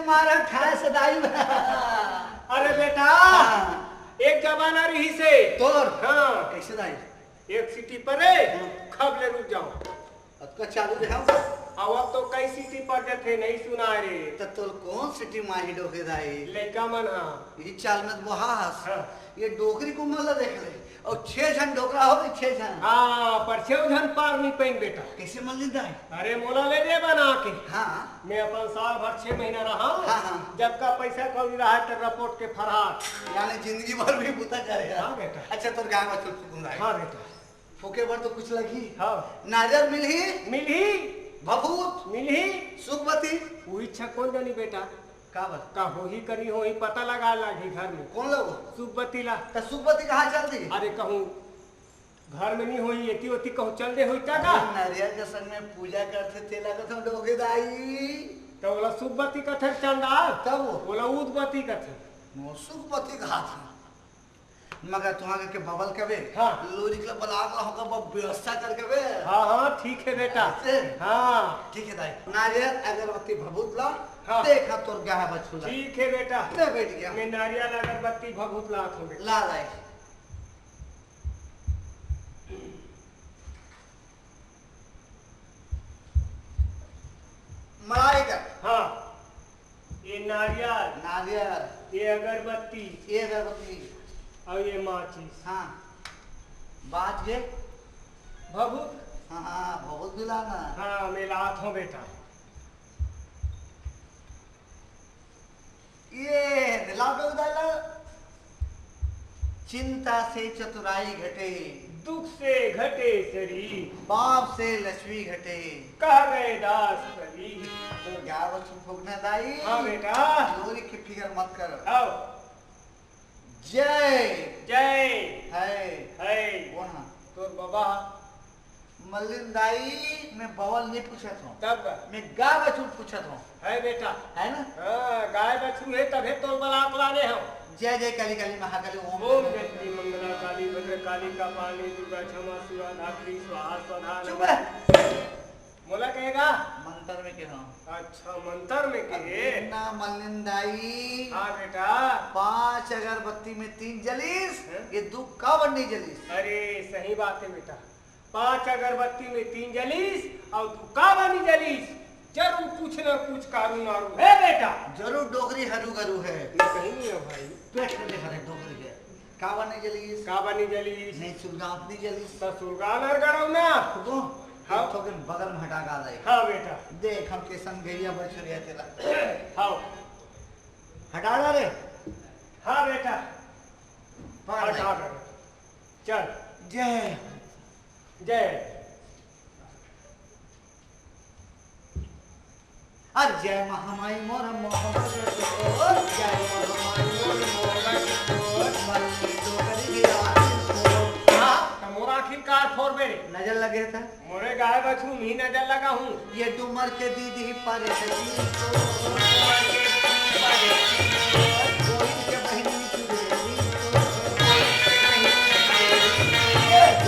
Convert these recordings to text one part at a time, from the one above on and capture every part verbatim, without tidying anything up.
मारा खाए से दाई। अरे बेटा, हाँ। एक जमाना रहिसे। तोर? हाँ। कइसे दाई? एक सीटी परे, हाँ। खब ले रुक जाओ। अतका चालू रहे हो? अब, अब तो कई सीटी पर जाथे, नहीं सुना रे। त तोर कौन सीटी माही डोके दाई? लइका मन हा। ये चाल में तो बहा हस। हाँ। ये डोकरी को मला देख ले। अउ छह झन डोकरा हो, छह झन। हाँ, पर छह झन पार नहीं पाइन बेटा। कइसे मल नहीं दाई? अरे मोला ले दे बना के। हाँ। मैं अपन साल भर छह महीना रहा। हाँ, हाँ। जब का पैसा कौड़ी रहा त रपोट के फरार। यानी जिंदगी भर भी बुता करे। हाँ बेटा। अच्छा, तोर गाय बछरू फूकूं दाई। हाँ बेटा। फूके बर तो कुछ लगही। हाँ। नारियल मिलही? मिलही। भभूत? मिलही। सुखबती? उही इच्छा कौन जानी बेटा। का बर? का होही कनी होही पता लगा लागी घर में। कौन लगो? सुखबती ला। त सुखबती कहाँ चल दी? अरे कहूँ घर में नहीं होही, एती ओती कहूँ चल दे होही त का? अरे नारियल के संग में पूजा करथे, तेला कथों डोके दाई। त ओला सुखबती कथे चंडाल। तब वो? ओला उदबती कथे। वो सुखबती कहा था। मगर तुहां के बबल कबे, हाँ। लोरिक ला बलाक ला होकर बब व्यवस्था कर कबे। हाँ, हाँ, ठीक है बेटा। ऐसे? हाँ। ठीक है दाई। नारियल, अगरबत्ती, भभूत ला, हाँ। देखा तोर गाय बछरू ला। ठीक है बेटा। ले बैठ गया। मैं नारियल, अगरबत्ती, भभूत लात हूँ बेटा। ला दाई। मड़ाई कर। हाँ। ये नारियल। नारियल। ये अगरबत्ती। ये अगरबत्ती। अउ ये माचिस। हाँ। बाज गे? भभूत। हाँ, हाँ, भभूत भी लाना। हाँ, मैं लात हूँ बेटा। ये लाभ उदाला। चिंता से चतुराई घटे। दुख से घटे शरीर। पाप से लक्ष्मी घटे। कह गए दास कबीर। तो ग्यारह बछरू फूकना दाई। हाँ बेटा। लोरी की फिकर मत कर। आओ। जय। जय। है। है। कौन है? तोर बाबा। मल्लिन दाई, मैं बबल नहीं पूछत हूँ। तब? मैं गाय बछरू पूछत हूँ। है बेटा। है ना? हाँ, गाय बछरू है तभे तोर बलात लाने हो। जय जय काली काली महाकाली ओम। ओम जयंती मंगला काली भद्रकाली कपाली दुर्गा क्षमा शिवा धात्री स्वाहा स्वधा चुप नमः। है। मोला कहेगा? मंत्र में कहे हूँ। अच्छा, मंत्र में कहे। ना मल्लिन दाई। हाँ बेटा। पांच अगरबत्ती में तीन जलीस, हैं? ये दू काबर नहीं जलीस? अरे सही बात है बेटा, पांच अगरबत्ती में तीन जलीस अउ दू काबर नहीं जलीस? जरूर कुछ ना कुछ कारू नारू है बेटा। जरूर डोकरी हरू गरू है। मैं कहीं नहीं है भाई। पेट में हरे डोकरी है। काबर नहीं जलीस? काबर नहीं जलीस? नहीं, सुलगात नहीं जलीस। तो सुलगान हर गड़ाऊ ना। तो हाँ। एक ठोकन बगल में हटा का दे। हाँ बेटा। देख हम कैसन गैया बछुरिया तेला। हाँ। हटा ला रे। हाँ बेटा। पार हटा दे। चल। जय। जय। अरे जय महामाई मोर मोहन, जय महामाई मोर मोहन, मल्ली डोकरी गिरा। हाँ, त मोर आखिरकार फोर बेरे। नजर लगे था। मोरे गाय बछरू मी नजर लगा हूँ। ये डूमर के दीदी पारे सजी तो। डूमर के दीदी पारे सजी तो। कोई के बहिनी चुड़ैली तो। कोई के बहिनी चुड़ैली तो।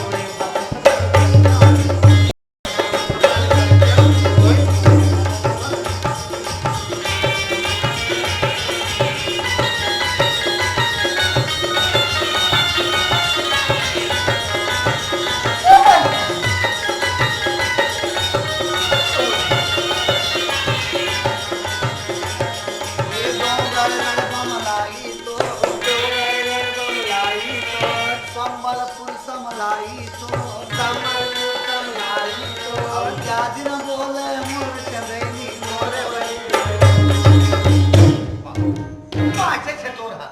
संबलपुर समलाई तो, संबलपुर समलाई तो। अब क्या दिन बोले मोर चंदैनी मोरे वही। पाछे छे तोर हा।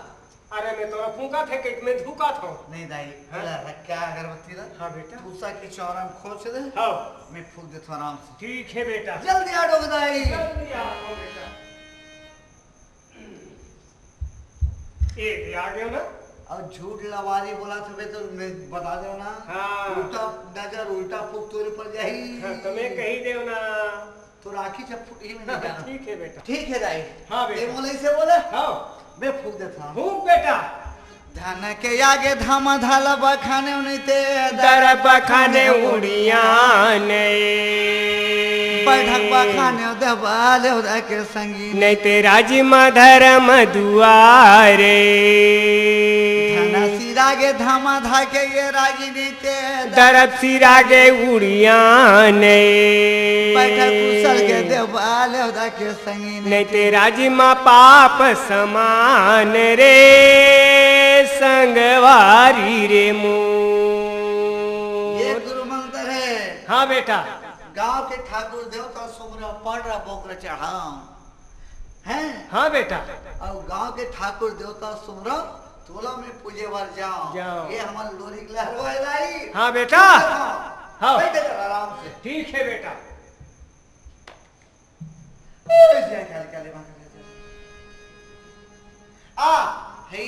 अरे मैं तोरा फूंका थे कि मैं झुका था। नहीं दाई, हाँ? ला, क्या अगरबत्ती ला? हाँ बेटा। भूसा की चौरा में खोच दे। हाँ। मैं फूंक देता हूँ आराम से। ठीक है बेटा। जल्दी आ डोग दाई। जल्दी आ बेटा। ए, ए आ गयो ना? अब झूठ लवारी बोला था बे, तो मैं बता दो ना। हाँ। उल्टा नजर, उल्टा फूक तोरे पर जाही। हाँ, तो मैं कही देव ना। तो राखी जब फूटी में नहीं जाना। ठीक है बेटा। ठीक है दाई। हाँ बेटा। ये बोले, इसे बोले? हाँ। मैं फूक देता हूँ। फूक बेटा। धन के आगे धामा धाला बखाने उन्हीं ते दर बखाने उड़िया नहीं। पैठक बखाने देवा लेवरा के संगी। नहीं ते राजी मा धर्म दुआरे। धना सिरा गे धामा धाके ये रागी नीते। दरब सिरा गे उड़ियाने। पैठक कुशल के देवा लेवरा के संगी। नहीं ते राजी मा पाप समान रे संगवारी रे मोर। ये गुरु मंत्र है। हाँ बेटा। गांव के ठाकुर देवता सुमरा पड़ रहा बोकर चढ़ाओ। हैं? हाँ बेटा। अउ गांव के ठाकुर देवता सुमरा तोला में पूजे बर जाओ। जाओ। ये हमर लोरी के लहरवा लाई। हाँ बेटा। हाँ। हाँ। बैठ जा आराम से। ठीक है बेटा। ए, जय काली, काली माँ, काली, काली। आ, हे।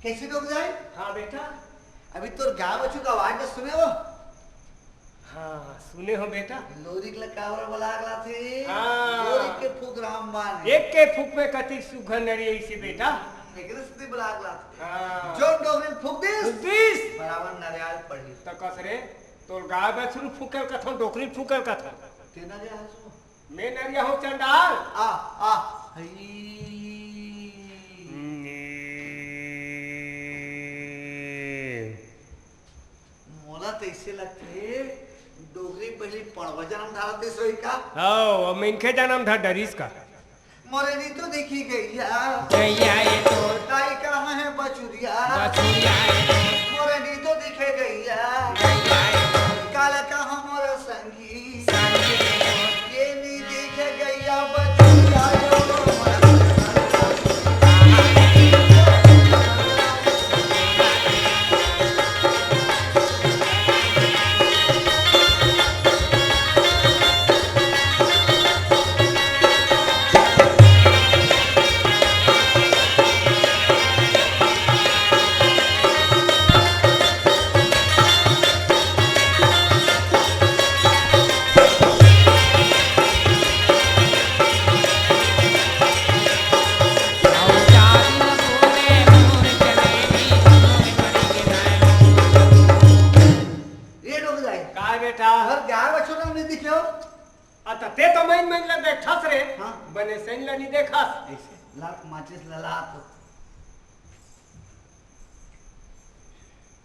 कैसे डोकराय? हाँ बेटा। अभी तोर गाय बछरू के आवाज तो सुने हो? हाँ, सुने हो बेटा। लोरिक ला काबर बलाग लाथे? हाँ। लोरिक के फूक रामबान हे। एक के फूक में कति सुघर नरिया इसे बेटा। एकरे सेती बलाग लाथे। हाँ। जो डोकरी फूक दिस, फूक दिस। बराबर नरियाल पड़ी। त कस रे, तोर गाय बछरू फूकल कथों, डोकरी फूकल कथों। तेना रे हंसू। मैं नरिया हूँ चंडाल। आ, आ, हई। मोला तइसे लगथे, डोकरी पहिली पड़वा जनम धरत हे सोई का? हव, अब मनखे जनम धर डरिस का? मोरे नी तो दिखी गैया। गैया ये तो। ताई कहाँ है बछुरिया? बछुरिया ये तो। मोरे नी तो दिखे गैया। गैया ये तो। काला कहाँ मोर संगी? संगी ये तो। ये नी दिखे गैया बछुरिया यो। ये डोकराय। काय बेटा? हर गाय बछरू नी दिखे हो? अत ते तो मइन मइन ल देखथस रे। हाँ। बने सइन ल नी देखस। ऐसे लात माचिस ल लात।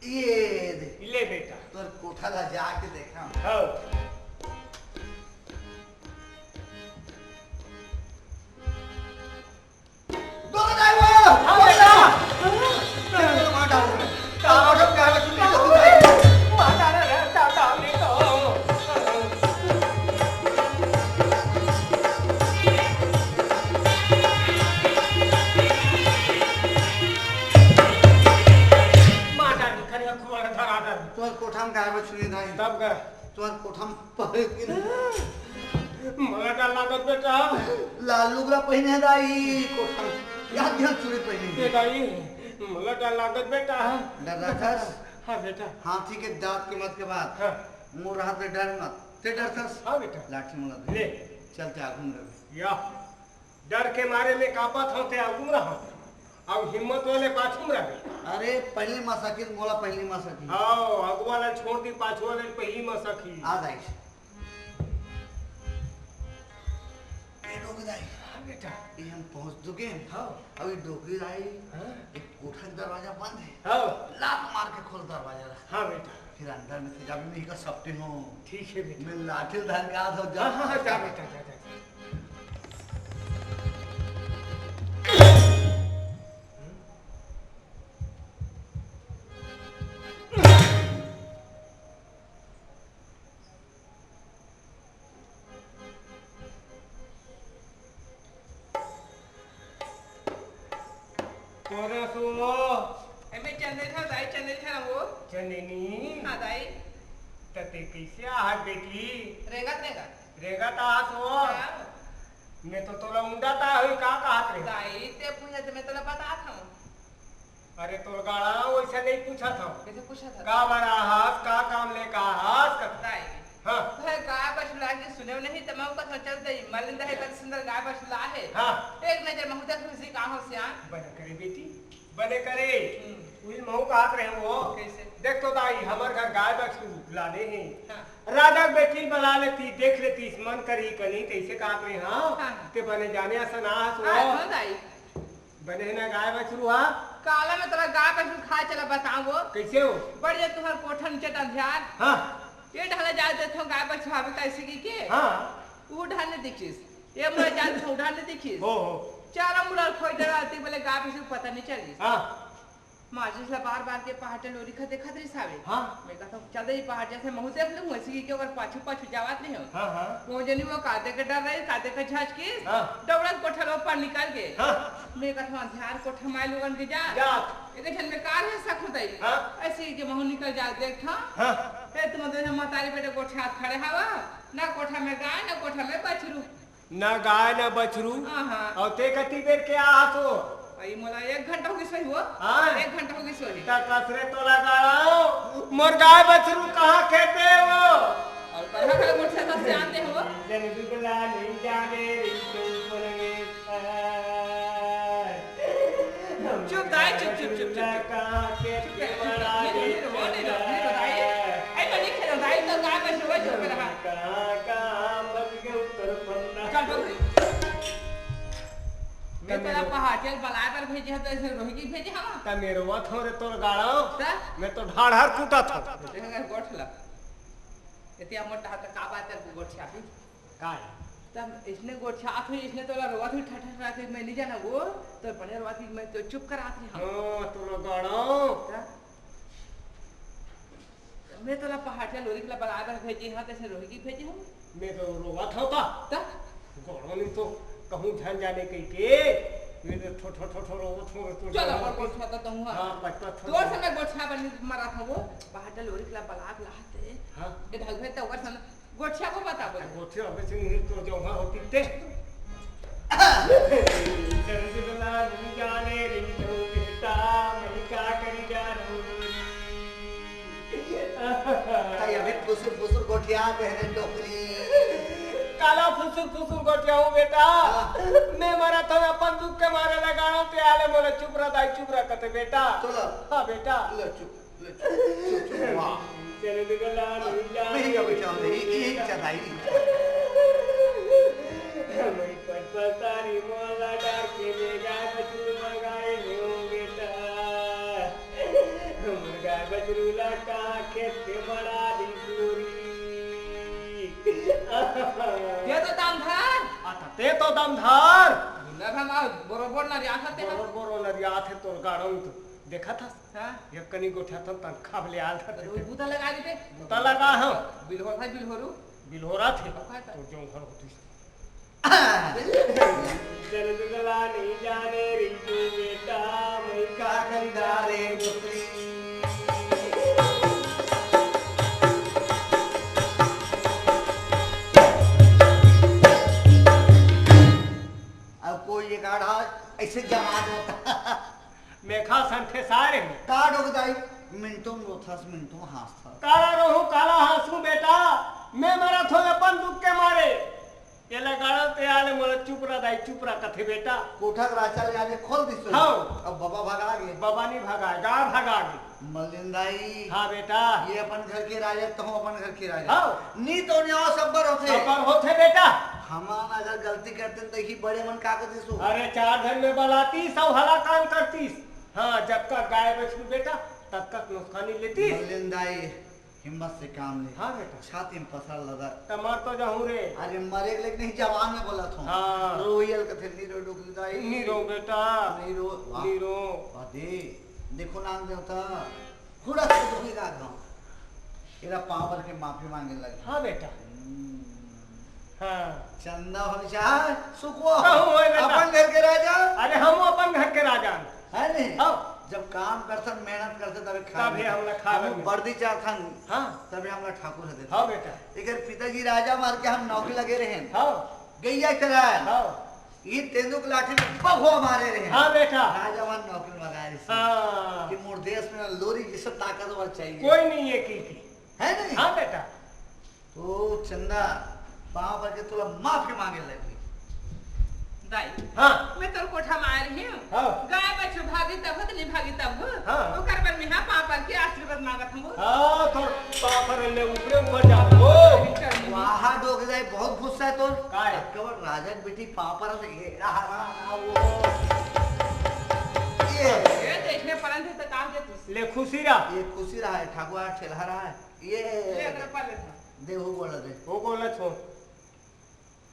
ये दे। ले बेटा। तोर कोठा ला जाके देखा। हव। डोकराय वो। हाँ बेटा। चल, चल, मार डाल। का? मार डाल, मार डाल, मार डाल। मार डाल, खनिया कुआरा धरा डाल। तोर कोठा में गाय बछरू नी दाई। तब का? तोर कोठा में परे कि नहीं? मोला डर लागत बेटा। लाल लुगरा पहिने हे दाई, कोठा में। याद ध्यान चूड़ी पहिने। ए दाई, मोला डर लागत बेटा। डर रहा था? हाँ बेटा। हाथी के दांत के मत के बात। हाँ। मोर हाथ में डर मत। ते डर था? हाँ बेटा। लाठी मोला दे। ले। चलते आगू में रहे। या। डर के मारे में कांपत हंव ते आगू म रहा, अउ हिम्मत वाले पाछू म रहे। अरे, पहली मसकी, मोला पहली मसकी। हाँ, अगुवा ला छोड़ दी, पाछू वाले पहली मसकी। आ दाई। ए डोकरी दाई। हाँ बेटा। ये हम पहुंच चुके हैं। हाँ। अभी डोकरी दाई। हाँ। एक कोठा के दरवाजा बंद है। हाँ। लात मार के खोल दरवाजा ला। हाँ बेटा। फिर अंदर में से जाबे, मैं इका सपटे हूँ। ठीक है बेटा। मैं लाठी धर के आ जाऊँ, जा। हाँ, हाँ, हाँ, जा बेटा, जा, जा, जा। कोन हस वो? ए, मैं चंदनी था, दाई, चंदनी था ना वो। चंदनी? हाँ, दाई। त ते कैसे आहस बेटी? रेंगत, रेंगत। रेंगत आहस वो? हाँ। मैं तो तोला उंडत होही का कहत रहे। दाई, ते पूछे त मैं तोला बतात हूँ। अरे तोर गाड़ा वैसे नहीं पूछत हंव। कैसे पूछत हस? काबर आहस, का काम ले का आहस, का दाई। हाँ। वह गाय बछरू ला के सुने नहीं, त मैं ओकर सोचत दई, मलिन दहे कत सुंदर गाय बछरू ला हे। हाँ। एक नजर महू देख खुशी का हो सियान। बने करे बेटी। बने करे। हम्म। उही महूं कहत रहे हो। कइसे? देख तो दाई, हमर घर गाय बछरू लाने हे। हाँ। राजा के बेटी बला लेती, देख लेती, मन करही कनी, तइसे कहत रहे, हाँ? हाँ, हाँ। ते बने जाने असन आहस हो। हाँ, हाँ, दाई। बने हे ना गाय बछरू, हाँ? काला में तोला गाय बछरू खाए चला बताओ। कइसे हो? बढ़ जा तुहर कोठा नीचे अंधियार। हाँ। ये ढाला जा देथो गाय बछरू आवे कइसे की के? हाँ। वो ढाल नहीं दिखिस। ये मुड़ा जा देथो, वो ढाल नहीं दिखिस। हो, हो। चारा मुड़ा खोई डरा आती बोले गाय बछरू पता नहीं चलिस। हाँ। माचिस ला बार-बार के पहाटे लोरी खा देखत रहिस हावे। हाँ। मैं कहत हूँ, "चल दे, पहाट जइसे महूं देख लूँ, वइसे ही के ओकर पाछू-पाछू जावत नहीं हो।" हाँ, हाँ। वो जनी वो कादे के डर रही, कादे के झाँच के, हाँ। दौड़त कोठा लो पर निकल गे। हाँ। मैं कहत हूँ, "अंधियार कोठा माय लोगन के जा।" जा। एक झन में कार है सखुदई। हाँ। अइसे ही के महूं निकल जा, देख था। हाँ। ए, तुम दोनों महतारी बेटे गोठियात खड़े हवा, ना कोठा में गाय, ना कोठा में बछरू। ना गाय, ना बछरू। हाँ, हाँ। अउ ते कति बेर के आहस हो? अई मोला एक घंटा हो गिस होही वो। हाँ? एक घंटा हो गिस होही। त कस रे तोला गाड़व, मोर गाय बछरू कहाँ खेते हो? अउ कहाँ का मोर से तो सियान दे हो? जन दुगला नहीं जाने रे तुम बोलेंगे। चुप दाई, चुप, चुप, चुप, चुप, चुप। कहाँ खेते चुप, चुप, चुप। बड़ा नहीं, नहीं, नहीं, नहीं, नहीं, नहीं, दाई। ऐसा नहीं खेलो, दाई, तो गाय बछरू चुप रहा। कहाँ, कहाँ फंस गए उत्तर फंदा। चल, बंद कर। मैं तोला पहाटिया ल बलाए बर भेजे हंव, त अइसे रोही के भेजे हंव। त मैं रोवत हंव रे तोर गाड़व। त? मैं तो ढाढ़र कूटत हंव। देख, अगर गोठ ला। एतिया मोर डहार त का बात है, गोठिया भी? का है? त इसने गोठिया आत हुई, इसने तोला रोवत हुई, ठठ ठठ के मैं नहीं जाना वो, तो बने रोवत हुई, मैं तो चुप करात रही हंव। हाँ, तोर गाड़व। त? मैं तोला पहाटिया लोरी के ला बलाए बर भेजे हंव, तइसे रोही के भेजे हंव। मैं तो रोवत हंव का? त? गोड़ो नहीं तो कहूँ झन जाने कही के, मैं तो ठो, ठो, ठो, ठो रोवत हंव, तो चल, जाने अपन कही। गोठिया तो तहूँ हा। हाँ, पच, पच, तोर से मैं गोठिया बनी मरत हंव वो, पहाटिया लोरी के ला बलाए बर लाते। हाँ। ए ढलभे तो ओकर सन गोठिया को बता बोले। गोठिया होबे से नहीं तो जौहर होती ते। जल्दी बला नहीं जाने रही तो बेटा, मैं का करी जानू। ताई अभी फुसुर फुसुर गोठिया पहने डोकरी। काला फुसुर फुसुर गोठिया हूँ बेटा। हाँ। मैं मरत हंव अपन दुख के मारे लगाड़व ते आले मोला चुप रह दाई चुप रह कथे बेटा। चलो। हाँ बेटा। लो चुप। चुप, चुप, वाह। चल निकला नहीं जा। नहीं का बेटा, नहीं, एक चढ़ाई। हमारी पटपसारी मोला डार के ले गाय बछरू मंगाए ले हो बेटा। हमर गाय बछरू ला का खेत के मड़ा दी पूरी। ये तो दम धर। आ, त ते तो दम धर। ना भमा बरोबर नरियाथे। बरोबर नरियाथे तोर गाड़व तो। देखत हस? हाँ। एक कनी गोठियाथन तनखा ले आल था। अरे, वो बूता लगा दे बे। बूता लगा हंव। बिल्होर था, बिल्होरू। बिल्होरा थे। अब खाए था। तो जौहर होती। चल दुगला नहीं जाने रिंकू बेटा, मैं का खरीदा रे डोकरी। अब कोई एक आधा ऐसे जमा देता। मेखा संठे सारे में। का डोकदाई, मिनटों रोथस, मिनटों हाँसथस। काला रोहूं, काला हाँसूं बेटा, मैं मरत हंव अपन दुख के मारे। ये लगाड़व ते आले मोला चुप रह दाई, चुप रह कथे बेटा। कोठा के राचा ले आने खोल दिस। हाँ। अब बबा भगा गे। बबा नहीं भगा, गाय भगा गे। मलिन दाई। हाँ बेटा। ये अपन घर के राजा, तहूं अपन घर के राजा। हाँ। नी तो न्याव सब्बर होथे। सब्बर होथे बेटा। हमन अगर गलती करतेन त ही बड़े मन का कर दिसु? अरे चार झन में बलातीस, सब हला काम करतीस। हाँ, जतका गाय बछरू बेटा, ततका नुकसानी लेतीस। मलिन दाई, हिम्मत से काम ले। हाँ बेटा। छाती में पसर लगा। त मर तो जाहूं रे। अरे मरे के लेके नहीं, जबान में बोलत हंव। हाँ। रोहियल कथे, "नी रो डोकरी दाई। नी रो बेटा। नी रो।" वाह। नी रो। वाह दे। देखो नांग देवता। हुड़क से दोही गा गाँव। एला पाँव पर के माफी मांगे लगे। हाँ बेटा। हम्म। हाँ। चंदा भविष्य सुखो। कहूँ होय बेटा। अपन घर के राजा। अरे हम अपन घर के राजा। है नहीं? हाँ। जब काम करथन, मेहनत करथन, तबे खाए तबे मिलथे। हमला खाए हम मिलथे। वर्दी चाहथन, हाँ। तबे हमला ठाकुर ह देथे। हाँ बेटा। एकर पिताजी राजा मार के हम नौकरी लगे रहेन। हाँ। गैया चराए। हाँ। ये तेंदुक लाठी में पगवा मारे रहे। हाँ बेटा। राजा मन नौकरी लगाए रहे। हाँ। कि मोर देश में लोरी जैसे ताकतवर चाहिए। कोई नहीं है की, की। है नहीं? हाँ बेटा। तो चंदा, पाँव पर के तोला माफी मांगे लगी। दाई, हाँ। मैं तोर कोठा में आए रही हूँ। हाँ। गाय बछरू भागी तब हो, तो नहीं भागी तब हो। हाँ। ओकर बर मैं यहाँ पाँव पर के आशीर्वाद मांगत हूँ। हाँ, तोर पाँव पर ले ऊपरे ऊपर जाओ। चढ़नी। वाह, डोकरी दाई, बहुत गुस्सा है तोर। का है? कब राजा के बेटी पाँव पर से ये रहा, रहा, रहा, वो। ये। ये देखने परन थे तो कहा के तू। ले खुशी रहा। ये खुशी रहा है, ठगुआ ठेलहा रहा है। ये। ले अगर पा ले था। दे, वो गोला दे। वो गोला छोड़।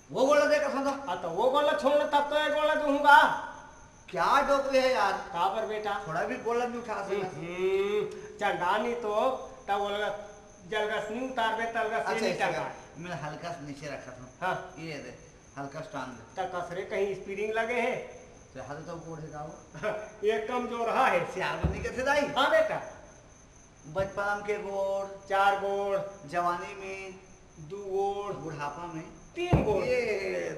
वो गोला दे कसम था। हाँ, तो वो गोला छोड़ ले, तब तो एक गोला दूंगा। क्या डोकरे है यार? का पर बेटा? थोड़ा भी गोला नहीं उठा सकता। हम्म, चंदानी तो, तब वो लगा, जलगस नहीं उतारबे, तलगस ये अच्छा, नहीं इसे टंगा। मैं हल्का से नीचे रखा था। हाँ। ये दे, हल्का से टांग दे। तब कसरे कहीं स्प्रिंग लगे है? तो हाथ तो गोड़ है का वो? ये कमजोर रहा है। सियार बनी कैसे दाई? हाँ बेटा। बचपन के गोड़, चार गोड़, जवानी में, दू गोड़, बुढ़ापा में, तीन गोड़। ये,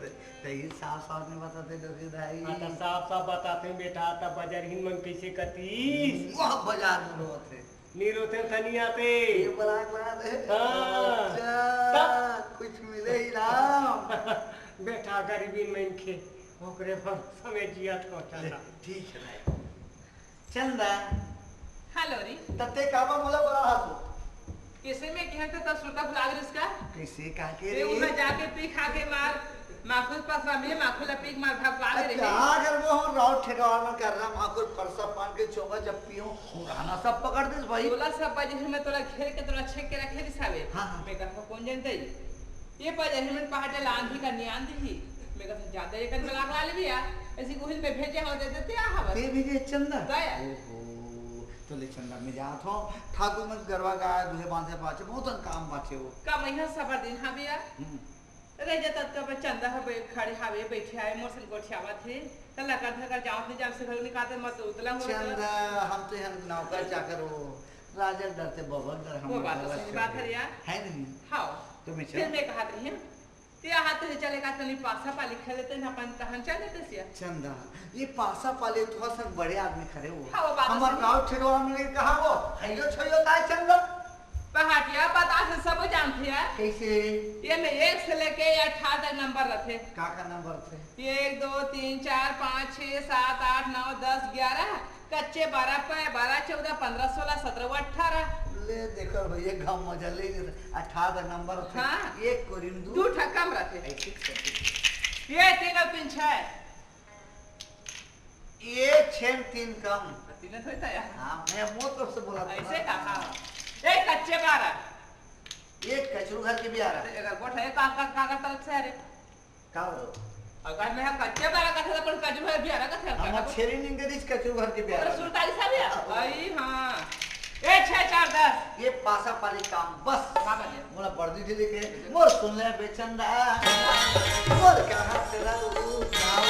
तो ये साफ साफ नहीं बताते डोकरी दाई। हाँ, तो साफ साफ बताते हैं बेटा, तब बजरहिन मन कैसे कतीस? वह बजार में रोत है। नी रोते तनी आते। ये बड़ा बात है। हाँ। अच्छा, तब? कुछ मिले ही राम। बेटा, गरीबी में इनके, ओकरे पर समय जिया था ले, चला। ठीक है भाई। चंदा। हाँ, लोरी। तत्ते काबा मोला बड़ा हाथ हो। कैसे मैं कहन तो तब सुनता भुला गइस का? कैसे का के ते रे? उहाँ जाके पी खा के मार, माखुल पसरा में, माखुल पी के मार भगवा ले रहे। कहाँ कर वो हम राउत ठेकावा में कर रहा, माखुल परसा पान के चोंगा जब पीऊँ, पुराना सब पकड़ दिस भाई। तोला सब बजे है, मैं तोला घेर के तोला छेक के रखे दिस हवे। हाँ, हाँ। मैं कहा कौन जानते ही? ये पजरही मन पहाटे ला आंधी का नियान दिही। मैं कहा, "ज्यादा ये कन बलाक ला लेबी या? ऐसी कोहिल में भेजे हो दे देते आ हवस।" ते भेजे चंदा? दया। ओहो, तो ले चंदा मैं जात हूँ। ठाकुर मन गरवा गाय दूहे बांधे पाछे, बहुत अन काम बाचे हो। का महीना सबर दिन हा भैया? हम्म। रह जाता तो अब चंदा हा बै-, खड़े हावे, बैठे आए, मोर सन गोठियावत हे। त लकर धकर जावत नहीं, जाम से घर निकालते मत उतला हो चंदा, हम तो यहाँ नौकर चाकर हो। राजा डरते बबक डर हम वो बात तो डरते सही बात है यार। है नहीं? हाँ। तो मैं फिर चला। मैं कहा रही हूँ, ते हाथ से चले का तनी पासा पाली खेले ते ना अपन तहन चले ते सिया। चंदा, ये पासा पाली थोड़ा सा बड़े आदमी खड़े हो। हाँ, वो बात तो हमार सही। गाँव ठेरवा में कहा वो, हइयो छोइयो ताय चंदा। पहाटिया बता से सब जानते हैं। कैसे? ये में एक से लेके ये अठारह तक नंबर रहते। का का नंबर थे? ये एक, दो, तीन, चार, पाँच, छः, सात, आठ, नौ, दस, ग्यारह, कच्चे बारह, पे बारह, चौदह, पन्द्रह, सोलह, सत्रह, अठारह। ले देखो भैया, गाँव मजा ले नहीं था। अठारह नंबर थे। हाँ। एक कोरी में दू। दू ठा कम रहते। ऐसे कैसे? ये तीन और तीन छः। ये छः में तीन कम। तीन थोड़ी था यार। हाँ, मैं मुँह तरफ से बोला था। ऐसे कहा। एक कच्चे बारह। एक कचरू घर के भी आ रहा है। अरे, अगर गोठ है, का, का, का, का तरफ से आ रहे? का बोलो? अगर मैं कच्चे बारह का था, तो अपन कचरू घर भी आ रहा था, हम का बोलो? छेरी निंगे दिस कचरू घर के भी आ अरे, रहा है। सुरताली साहब यार। हाँ। आई, हाँ। ए, छः चार दस। ये पासा पाली काम, बस। का बने? मोला बर्दी जी लेके, मोर सुन ले बेचंदा। मोर कहाँ से लाऊ, लाऊ,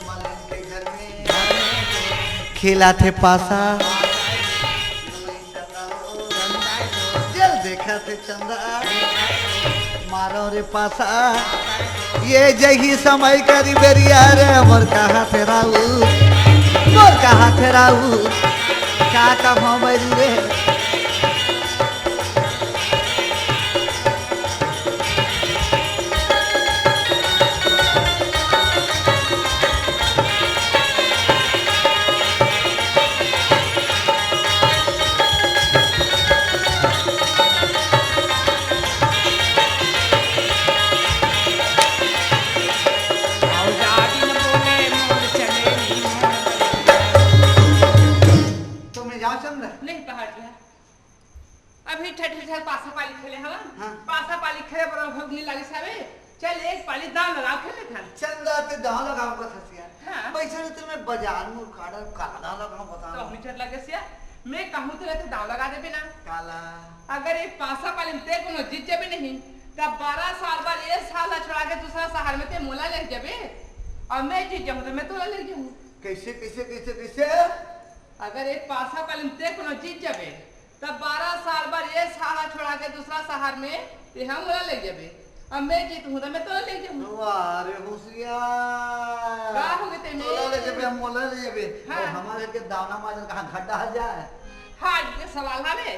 मलन के घर में। खेला थे पासा। जल देखा थे चंदा, मारो रे पासा। ये जही समय करी बेरिया रे, मोर कहा थे राऊ, मोर कहा थे राऊ, का कहो बैरी रे। तो मैं जाऊं चंदा? नहीं पहाटिया, अभी ठठी ठर पासा पाली खेले हवा। हाँ। पासा पाली खेले बड़ा भगनी लागे सावे। चल एक पाली दाव लगाव खेले था। चंदा ते दाव लगाव का था सिया। हाँ। पैसा नहीं तो मैं बाजार में उखाड़ा काला दाव लगाव बता। तो हमने चल लगे सिया। मैं कहूँ तो रहते दाव लगा देबे ना। काला। अगर एक पासा पाली में ते कोनो जीत जाबे नहीं, तब बारह साल बाद एक साल ला छोड़ा के दूसरा शहर में ते मोला ले जाबे। और मैं जीत जाऊँ तो मैं तोला ले जाऊँ। कैसे, कैसे, कैसे, कैसे? अगर एक पासा पाली में ते कोनो जीत जाबे, तब बारह साल बाद ये शहर छोड़ा के दूसरा शहर में ते हम मोला ले जाबे। अब मैं जीत हूँ तो मैं तोला ले जाऊँ। वाह रे होशियार। का हो गए ते में? तोला ले जाबे, हम मोला ले जाबे। हाँ। और हमारे के दाना माजन कहाँ खड्डा है जाए? हाँ, ये सवाल हवे।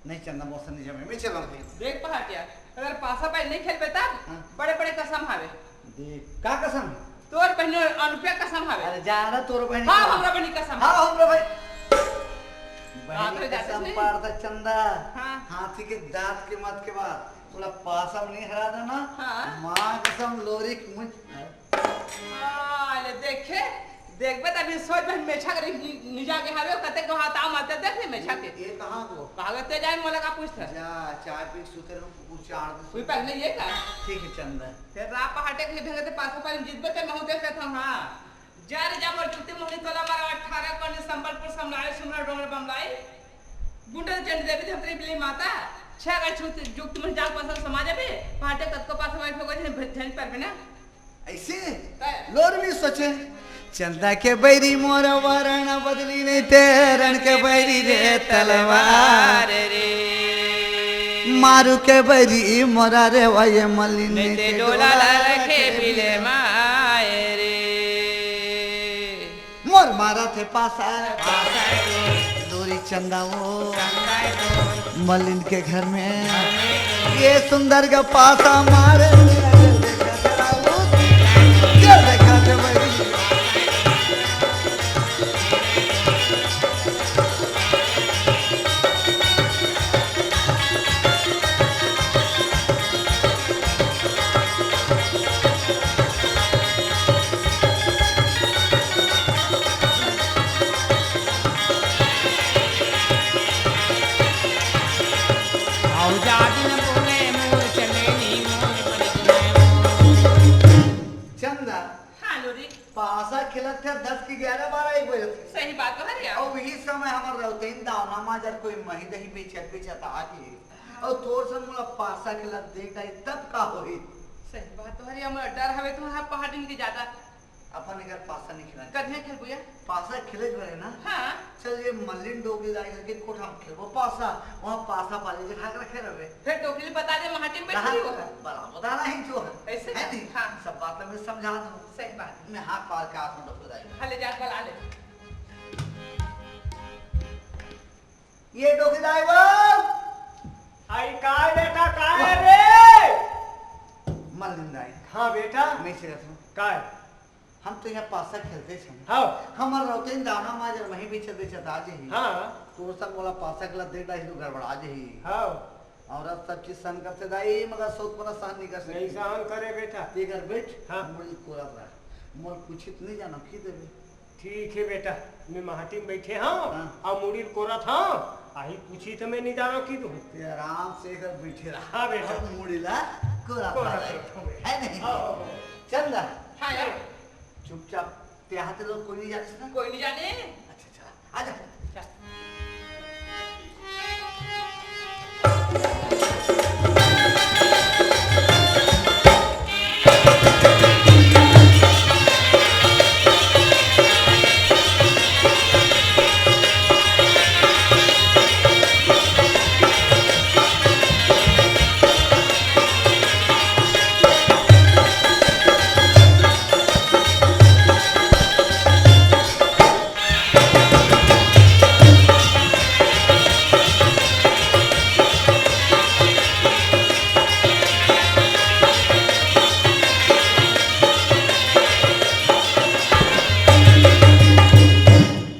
नहीं चंदा, मौसम नहीं जमे, मैं चला भैया। देख पहाटिया, अगर पासा पाली नहीं खेलबे तब हाँ। बड़े बड़े कसम हवे। देख, का कसम है? तोर बहिनी अनुप्रिया कसम हवे। अरे जा ना, तोर बहिनी हाँ, कसम। हमरा बहिनी कसम। हाँ, हमरा भाई। बहिनी कसम। पार था चंदा। हाँ। हाथी के दांत के मत के बाद तोला पासा में नहीं हरा देना। हाँ। माँ कसम लोरी की मुझ। हाँ, ले देखे, देखबे त अभी सोच बहिन मेछा करे नि-, निजा के हवे, कते को हाथ आ मत देख ले मेछा के। ये कहाँ को? भागते जाए मोला का पूछता। जा, चाय पी के सुते रहो, कुकुर चाड़ दे। कोई पहले ये का? ठीक है चंदा। फिर रा पहाटे के लिए भेंगे ते पासा पारी जितबे ते महू देख लेता हूँ, हाँ। जा रे जा मोर जुक्ति मोहनी तोला मारा अठारह को ने संबलपुर समलाए सुमरा डोंगर बमलाई। गुंडा चंडी देवी धरती बिली माता। छह अगर छुत जुक्ति मोहनी जाल पासा समाज अबे। पहाटे कतको पासा वाई फोगो झन झन पर बिना। ऐसे? तय। लोर भी सोचे। चंदा के बैरी मोर वरण बदली नहीं ते रण के बैरी रे तलवार रे। मारू के बैरी मोरा रे वाये मलिन नहीं ते डोला ला रखे बिले माए रे। मोर मारा थे पासा, पासा तो। दूरी चंदा वो, चंदा तो। मलिन के घर में, घर में। ये सुंदर का पासा मारे। ये देखा थे भाई। चंदा, हाँ, लोरी। पासा खेलत थे दस के ग्यारह, बारह, एक बजे थे। सही बात तो है यार। और वही समय हमार रहते हैं दावना माजर कोई मही दही बेचत बेचत आ गए। और तोर संग मोला पासा खेलत देख आई, तब का होही? सही बात तो हरे, हमर डर हवे तो हाँ पहाड़िन के ज्यादा। अपन एकर पासा नहीं खेलना। करिया खेलबो या? पासा खेले जो है ना? हाँ। चल ये मल्लिन डोकरी दाई घर के कोठा में खेलबो पासा, वहाँ पासा पाली जगह के रखे रहबे। फिर डोकरी बता दे, माटी में बैठ रही होगा। बड़ा बता नहीं जो है। ऐसे है ना? नहीं? हाँ। सब बात मैं समझा दूँ। सही बात। मैं हाथ पार के हाथ में डोकरी दाई। हाँ, ले जा, बुला ले। ये डोकरी दाई वो। आई काय बेटा, काय रे? मल्लिन दाई। हाँ बेटा। मैं से रहता हूँ। काय? हम तो यहाँ पासा खेलते छन। हाँ। हमर रौतेन दाना माजर वहीं भी चलते चलते आ जही। हाँ। तो सब बोला पासा खेला देख डाही तो गड़बड़ा जही। हाँ। और अब सब चीज सहन करते दाई, मगर सौत पना सहन नहीं कर सकते। नहीं सहन करे बेटा। ते घर बैठ, हाँ। मुड़ी कोरत रहा। मोर कुछ नहीं जाना, की देवे। ठीक है बेटा, मैं माटी में बैठे हूँ, हाँ। और मुड़ी कोरत हूँ, आही पूछी तो मैं नहीं जाना की दूँ। ते आराम से इधर बैठे रहा। हाँ बेटा। और मुड़ी ला कोरत कोरत रहा। रहा। है नहीं? हाँ, हाँ, हाँ। चंदा। हाँ यार। चुपचाप, ते हाथ लोग कोई नहीं जाने से ना? कोई नहीं जाने। अच्छा, अच्छा। आजा।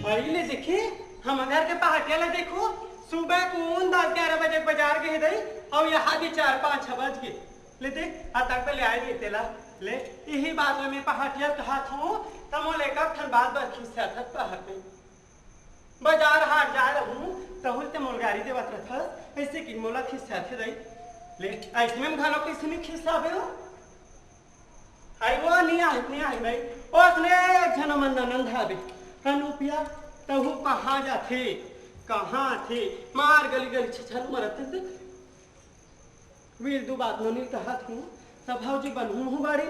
अरे ले देखे, हम घर के पहाटिया ला देखो, सुबह कौन दस ग्यारह बजे बाजार गए दई, और यहाँ भी चार पाँच छह बज गए। ले देख, आ तक ले आए नहीं तेला। ले, यही बात में पहाटिया कहा था, तमो लेकर ठन बात बात खिस्सा था पहाड़ में। बाजार हाट जा रहूं, तहुल ते मोल गारी देवत रथस, ऐसे कि मोला खिस्सा थे दई। ले, ऐसे में घालो कैसे नहीं खिस्सा बे हो? आई वो नहीं आई, नहीं आई भाई। ओ असने एक झन मन ननंद हावे। अनुपिया, तहु कहाँ जाथे? कहाँ थे? मार गली गली छछल मरत थे। वीर दू बात नोनी कहत हूँ, तब भाव जी बनहूँ हूँ बाड़ी।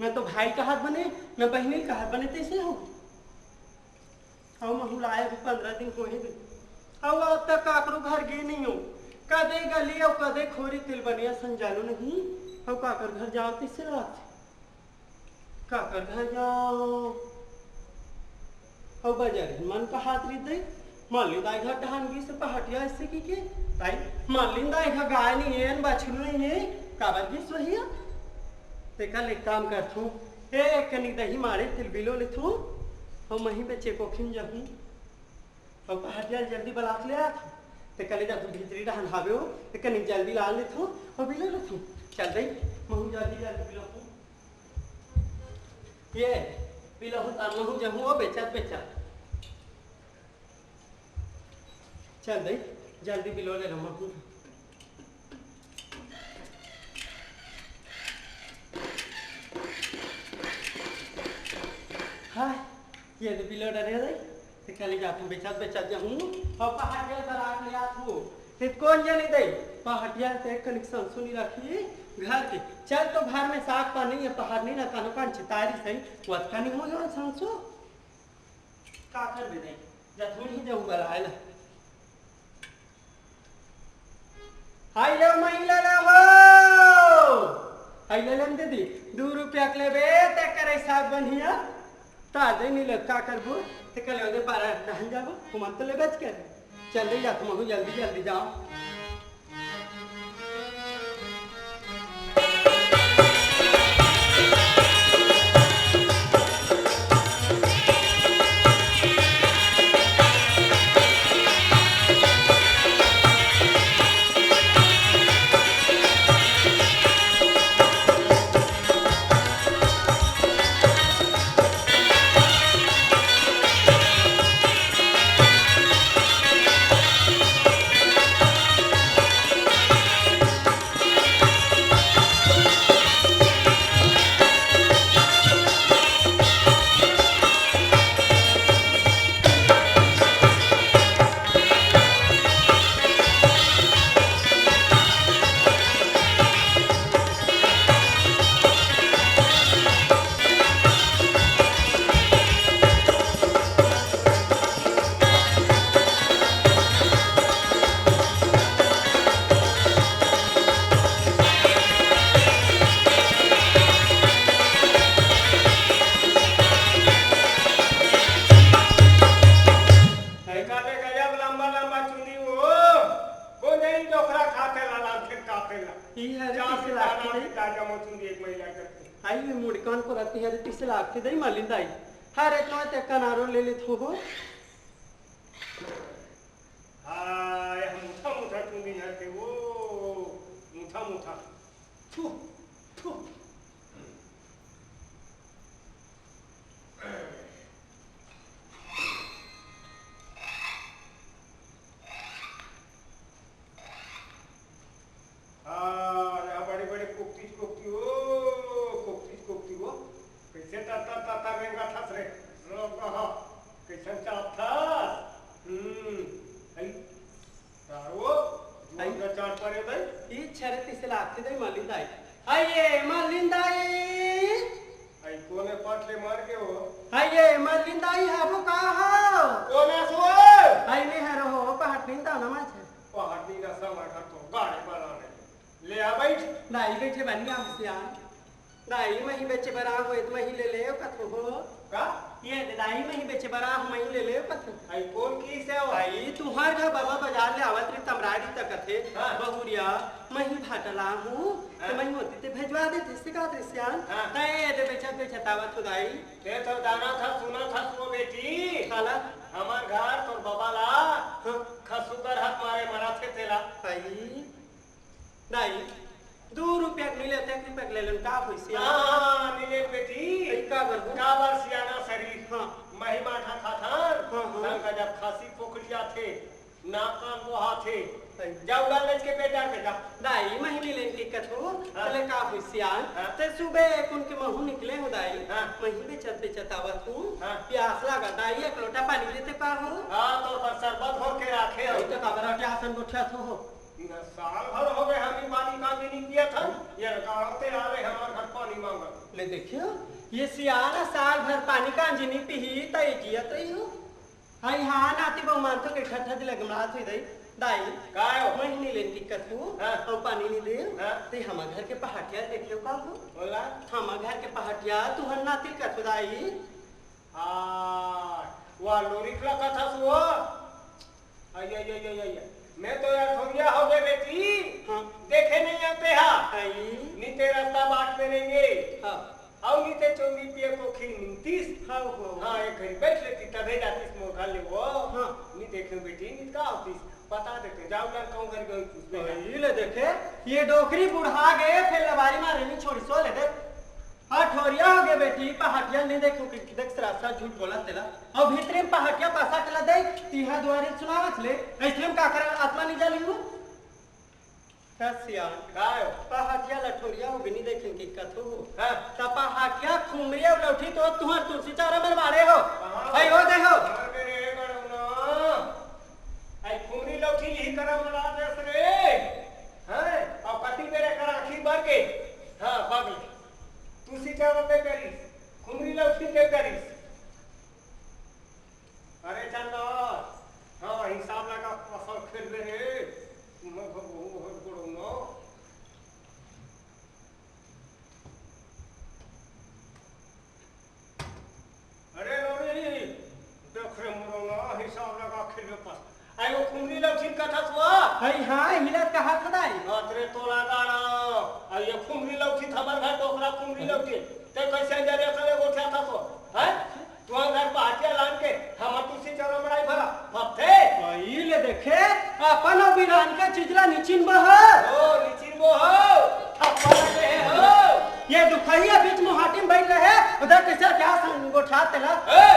मैं तो भाई कहत बने, मैं बहिनी कहत बने, तैसे हो। अउ महू ला आए भी पंद्रह दिन होए हे। अउ अब तक काकरो घर गे नहीं हो। कदे गली अउ कदे खोरी तिलबनिया संजालो नहीं। अउ काकर घर जाओ तिसे लागथे। काकर घर जाओ। अउ बजर मन का हाथ रित दे। मालिन दाई घर डहान गिस पहाटिया ऐसे की के। ताई, मालिन दाई घर गाय नहीं है, बछरू नहीं है। काबर गिस वहिया? तेकर ले काम करथूं। ए, कनिक दही माड़े, तेल बिलो लेथों, अउ मही बेचे कोखिन जाहूँ। अउ पहाटिया ल जल्दी बला के ले आथों। ते कले जाथों भीतरी डहन हावे ओ, ते कनिक जल्दी ला लेथों, अउ बिलो लेथों। चल दई, महूँ जल्दी जल्दी बिलो हूँ। ये, बिलो हूँ, तान महूँ जाहूँ, ओ बेचत बेचत। चल दई, जल्दी बिलो ले लो, महूँ। हाय, ये तो बिलो डरे दई। ते कले जाथों, बेचत बेचत जाहूँ, अउ पहाटिया ल बला के ले आथों। ते कोन जनी दई, पहाटिया ते कनिक संसो नी रखी घर के। चल तो घर में साग पानी या पहाड़ नी ना कानो कान छितारी सही, वतका नी हो जावन संसो। का करबे दई, जाथों ही जाहूँ बलाए ला। हाय ले महिला ला हो। हाय ले लेन दीदी, दू रुपया के लेबे, ते करे साग बनिया। ता दे नी ले, का करबो? ते कले ओदे पारा डहन जाबो, ओमन तो लेबेच करे। चल दे, जाथों महूँ जल्दी जल्दी जाओ। एकर ले गजब लंबा लंबा चुंदी वो। कोन जनी डोकरा खाथे ला, लाल खेत काटे ला। ई हरे चार किसे पिता, लागथे नाम रे? पिता जमो चुंदी एक महिला करके। आई ये मुड़कान को रहती है, किसे लागथे दई मलिन दाई। हरे तो ते कनारो ले लेथों हो। हाय, हम मुठा मुठा चुंदी झरके वो, मुठा मुठा। थू, थू। हाँ, यहाँ बड़े बड़े कोकतीज कोकती हो, कोकतीज कोकती हो। कैसे तर तर तर तर रेंगत हस रे? रो कहा, कैसन चाप था? हम्म, हई। तारो, जुआर आई। का चाट परे दई? ई छरे तिसे लागथे दई मलिन दाई। हाय ये मलिन दाई। आई कोने पट ले मार के हो? हाय ये मलिन दाई, हाबो का हो? कोन हस वो? हाय मैं हरो हो, पहाट नी दाना माछ। पहाट नी रसा माखा तो गाड़े बना ले। ले आ बैठ। दाई बैठे बन गया होशियार। दाई, मही बेचे बर आहूँ, ए त मही ले ले कथों हो। का? ये दे दाई, मही बेचे बर आहूँ, मही ले ले कथों। आई कोन किसे हो? आई, तुंहर घर बबा बाजार ले आवत रही, तमराय रही त कथे, हाँ। बहुरिया, मही भाटा लाहूँ, त हाँ। मही होती ते भेजवा देते, सिखात रही सियान। हाँ। त ए दे बेचत बेचत आवत हों दाई। ते तो जाना था, सुना था, सो बेटी। काला? हमार घर तोर बबा ला, हाँ। खसुकर हाथ मारे मरा थे तेला। आई। दाई, दू रुपया के मिले, ते एक रुपया के ले लेन, का होइस? हाँ, हाँ, हाँ, मिले बेटी। ए, का बर हो? का बर सियाना शरीर? हाँ। मही माठा खाथन, हाँ, हाँ। तन का जब खांसी खोखली आथे, नाक कान बोहाथे, सही। जा उला लेच के बेटा, बेटा। दाई, मही मिले के कथों, हाँ। तले का होइस सियान? हाँ। ते सुबह कुन के महूँ निकले हों दाई, हाँ। मही बेचत बेचत आवत हूँ, हाँ। प्यास लागा दाई, एक लोटा पानी देते का हो? हाँ, तोर बर शरबत घोर के राखे हो। ए त का बर अटे आसन गोठियाथो हो? न साल भर होगे, हम ही पानी कांजी नी पियत हन। ये गाँव ते आवे, हमार घर पानी मांगत। ले देखियो, ये सियाना साल भर पानी कांजी नी पीही, त ये जियत रही हो। हाय हाँ, नाती बहू मान तो के ठठा दिला गमला थोई दई। दाई, काय हो? मही नी लेन दिक्कत हो, हाँ। अउ पानी नी दे, हाँ। ते हमर घर के पहाटिया देखे का हो? बोला। हमर घर के पहाटिया, तुहर नाती कथों दाई। हाँ, वा लोरिक ला कथस वो। आई, आई, आई, आई, आई। मैं तो यार ठोरिया हो गए बेटी। हाँ। देखे नहीं आते हा। आई। नी ते रास्ता बाट में रहेंगे। हाँ। अउ नी ते चोंगी पिए कोखी निंगतिस। हाँ, हो। हाँ, एक घरी बैठ लेती, तभे जातिस मोर घर ले वो। हाँ। नी देखे बेटी, नी का होतिस? बता देते, जाओ ना, कहूँ घर गई पूछबे ना। ई ले देखे, ये डोकरी बुढ़ा गए, फेर लबारी मारे नी छोड़ी सो ले दे। हाँ, ठोरिया हो गए बेटी, पहाटिया नी देखो कि देख सरासर झूठ बोला तेला। अउ भीतरी में पहाटिया पासा तेला दे, तिहा दुआरी सुनावत ले, ऐसे में का करे आत्मा नी जाली हूँ? का सियान? का हो? पहाटिया ला ठोरिया हो गनी देखे के कथो हो। हाँ। त पहाटिया खुमरी अउ लौठी तो तुहर तुलसी चौरा मन बाड़े हो। कहाँ? भाई हो दे हो। अरे रे गड़ौना। आई खुमरी लौठी लिही करम बना देस रे। हैं? अउ कति बेरे कर आँखी बर के। हाँ, बगले। तुलसी चौरा पे करिस। खुमरी लौठी पे करिस। अरे चंदा, हाँ, हिसाब लगा, फसल खेल रहे। मैं भ-, भ-, भ-, बड़ो ना। अरे लोरी, देख रे मोरो ना, हिसाब लगा खेल में पास। आई वो खुमरी लौठी कथा सुआ। हई हाँ, हिला कहा था दाई। अतरे तोला गाड़ा। आई ये खुमरी लौठी था, हमार घर डोकरा खुमरी लौठी। ते कैसे अंजर एकले गोठिया था तो? हैं? तुहर घर पहाटिया लान के हमर तुलसी चौरा मड़ाई भला भपथे। ई ले देखे, अपन अउ बिरान के चीज ला निचिन बह। ओ, निचिन बह। थप्पड़ लगे हो। ये दुखहिया बीच मुहाटी में बैठ रहे, उधर कैसे क्या संग गोठा तेला? ए,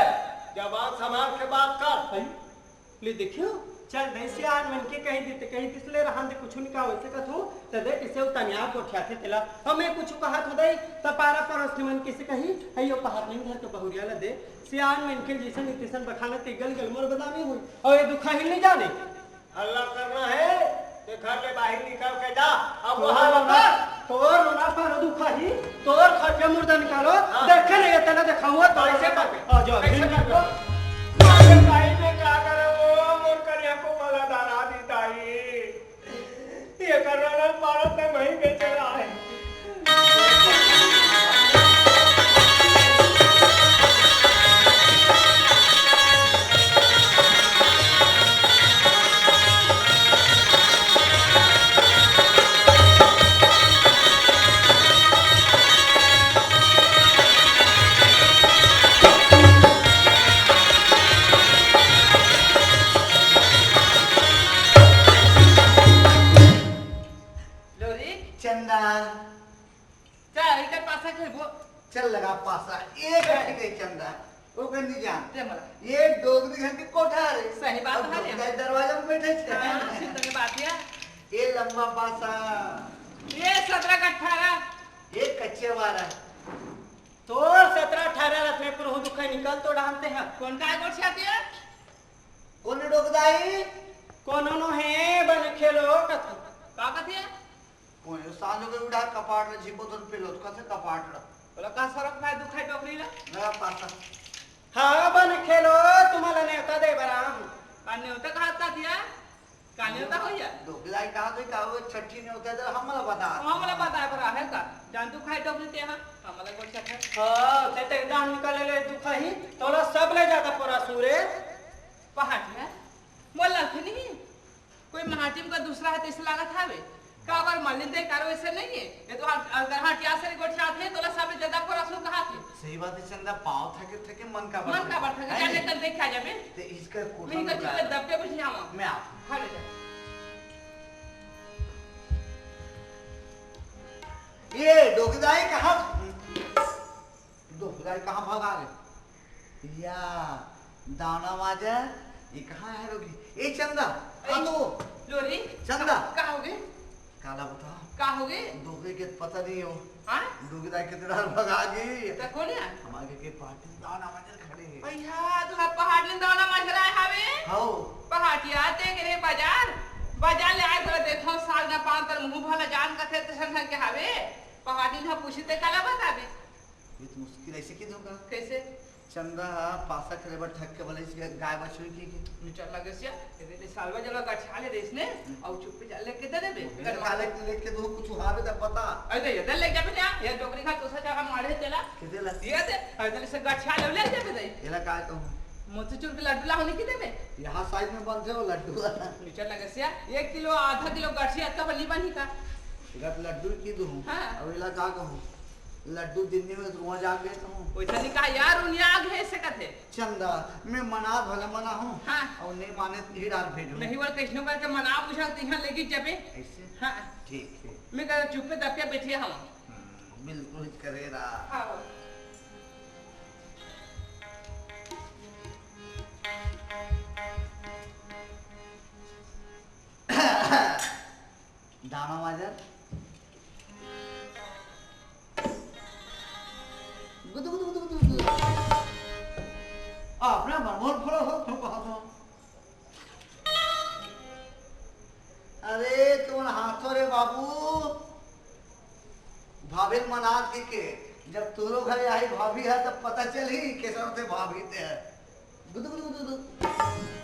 जबान संभाल के बात कर। भाई, ले देखियो, चल दे सियान मन के कही दे, ते कही दिस ले रहन दे, कुछ निका वैसे कथू, त दे किसे उतनिया गोठिया थे तेला। हमें कुछ कहा तो दे, त पारा परोस के मन किसे कही, अयो पहाड़ नहीं धर के बहुरिया ला दे। सियान मन के जैसन तैसन बखाना ते गल गल मोर बदनामी हुई। अउ ये दुखा ही नहीं जाने। हल्ला करना है, ते घर ले बाहर निकल के जा। अब वो तोर हाल रोना, कर। तोर रोना पर दुखा ही, तोर खटिया मुर्दा निकालो। हाँ। देखे नहीं, ये तेला देखा हुआ तो। कैसे करबे? आ, जो कैसे अभी करबे? निकालो। अरे भाई, मैं का करे वो, मोर करिया को भला दाना दी दाई। ये करना ना पारा ते वहीं बेचे रहा है। लोरी। चंदा। चल, इधर पासा खेलबो। चल लगा पासा। एक चल। रह गई चंदा। ओकर नहीं जान। दे मला। ये डोगरी घर के कोठा रे। सही बात अब है डोगरी रे। घर दरवाजा में बैठे छे। हाँ, सिंध में बात है। ये लंबा पासा। ये सत्रह का अठारह। ये कच्चे वाला। तोर सत्रह अठारह रत्न पुरहु दुखा निकल तो डालते हैं। कौन का गोठिया दिया? कौन डोकदाई? कोनो नो हे बन खेलो कथी। का कथी है? कोई साँझ के उड़ा कपाट रे झिपो धन पेलो, कसे कपाट रे? बोला का सरक भाई दुखाई डोकरी ला? ना पासा। हाँ, बन खेलो, तुम्हाला नेवता दे बरा हूँ। का नेवता कहा था दिया? का नेवता हो या? डोकरी लाई कहा गई का वो छठी नेवता दे, हमला बता। हमला बता बरा है का? जान दुखाई डोकरी ते हाँ, हमला बोल सकता। हाँ, ते ते जान निकाले ले दुखाई, तोला सब ले जाता पोरा सूरे। पहाटिया, मोला ललथे नहीं। कोई महाटिम का दूसरा है, तैसे लागत हावे। काबर मलिन दे कारो ऐसे नहीं है। ये तो हाट, अगर हाट या से गोठिया थे, तोला सब ज्यादा परसों कहा थे। सही बात है चंदा, पाँव थके थके मन का मन का बढ़ थके, है जाने नहीं? कल देख आ जाबे। ते इसका कोठा नहीं, में तो जा। दबे बुझियावा। मैं आप। खा ले जा। ये डोकदाई कहाँ? डोकदाई कहाँ भागा रे? या, दाना माजा, ये कहाँ है रोगी? ए चंदा, ए, आ तो। लोरी, चंदा। का, का हो गए? काला बता। का हो गए? डोकरी के पता नहीं हो। हाँ? डोकदाई के तेरा भगा गई। तो कौन है? हमारे के पार्टी दाना माजा खड़े हैं। भैया, तू हर पहाड़ में दाना माजा आए हावे? हाओ। पहाटिया ते के रे बाजार, बाजार ले आए तो देखो साल ना पान तर मुंह भला जान कथे ते संग संग के हावे। पहाड़ी ना पूछी ते काला बताबे। ये तो मुश्किल ऐसे की धोखा। कैसे? चंदा हा पासा करे बर ठग के बोले इस गाय बछड़ी की, की। नीचा लगे सिया, ये दे सालवा जला गठिया ले देस ने, हम्म। और चुप्पे जा लेके दे देबे। वो घर काले लेके दो कुछ हावे तब बता। अरे ये दे ले जाबे ना, ये डोकरी खा तोसा जगह मारे तेला। के देला? ये दे, अरे दे से गठिया ले ले जाबे दे। एला का कहूँ? मोतीचूर के लड्डू ला होने की देबे। यहाँ साइड में बनते हो लड्डू। नीचा लगे सिया, एक किलो, आधा किलो गठिया तब नहीं बनी का? एला तो लड्डू की दूँ। हाँ। अब एला का कहूँ? लड्डू जिन्नी में धुआं जाग गए तो हूँ। वैसा नहीं कहा यार, उन्हें आग है, ऐसे कहते। चंदा, मैं मना भले मना हूँ। हाँ। और नहीं माने तो ही डाल भेजूँ। नहीं, वो कैसनो करके मना बुझा तो यहाँ लेके जबे। ऐसे? हाँ। ठीक है। मैं कह चुप्पे दबिया बैठिया हूँ। हम्म, बिल्कुल करे रहा। हाँ। दाना माजर। गुदु, गुदु, गुदु, गुदु, गुदु। अपना मनमोहन फुला हो, फुल कहा था। अरे, तुम हाथों रे बाबू। भाभी मना के, के जब तोरो घर आई भाभी है, तब पता चली, कैसा होते भाभी ते है। गुदु, गुदु, गुदु, गुदु।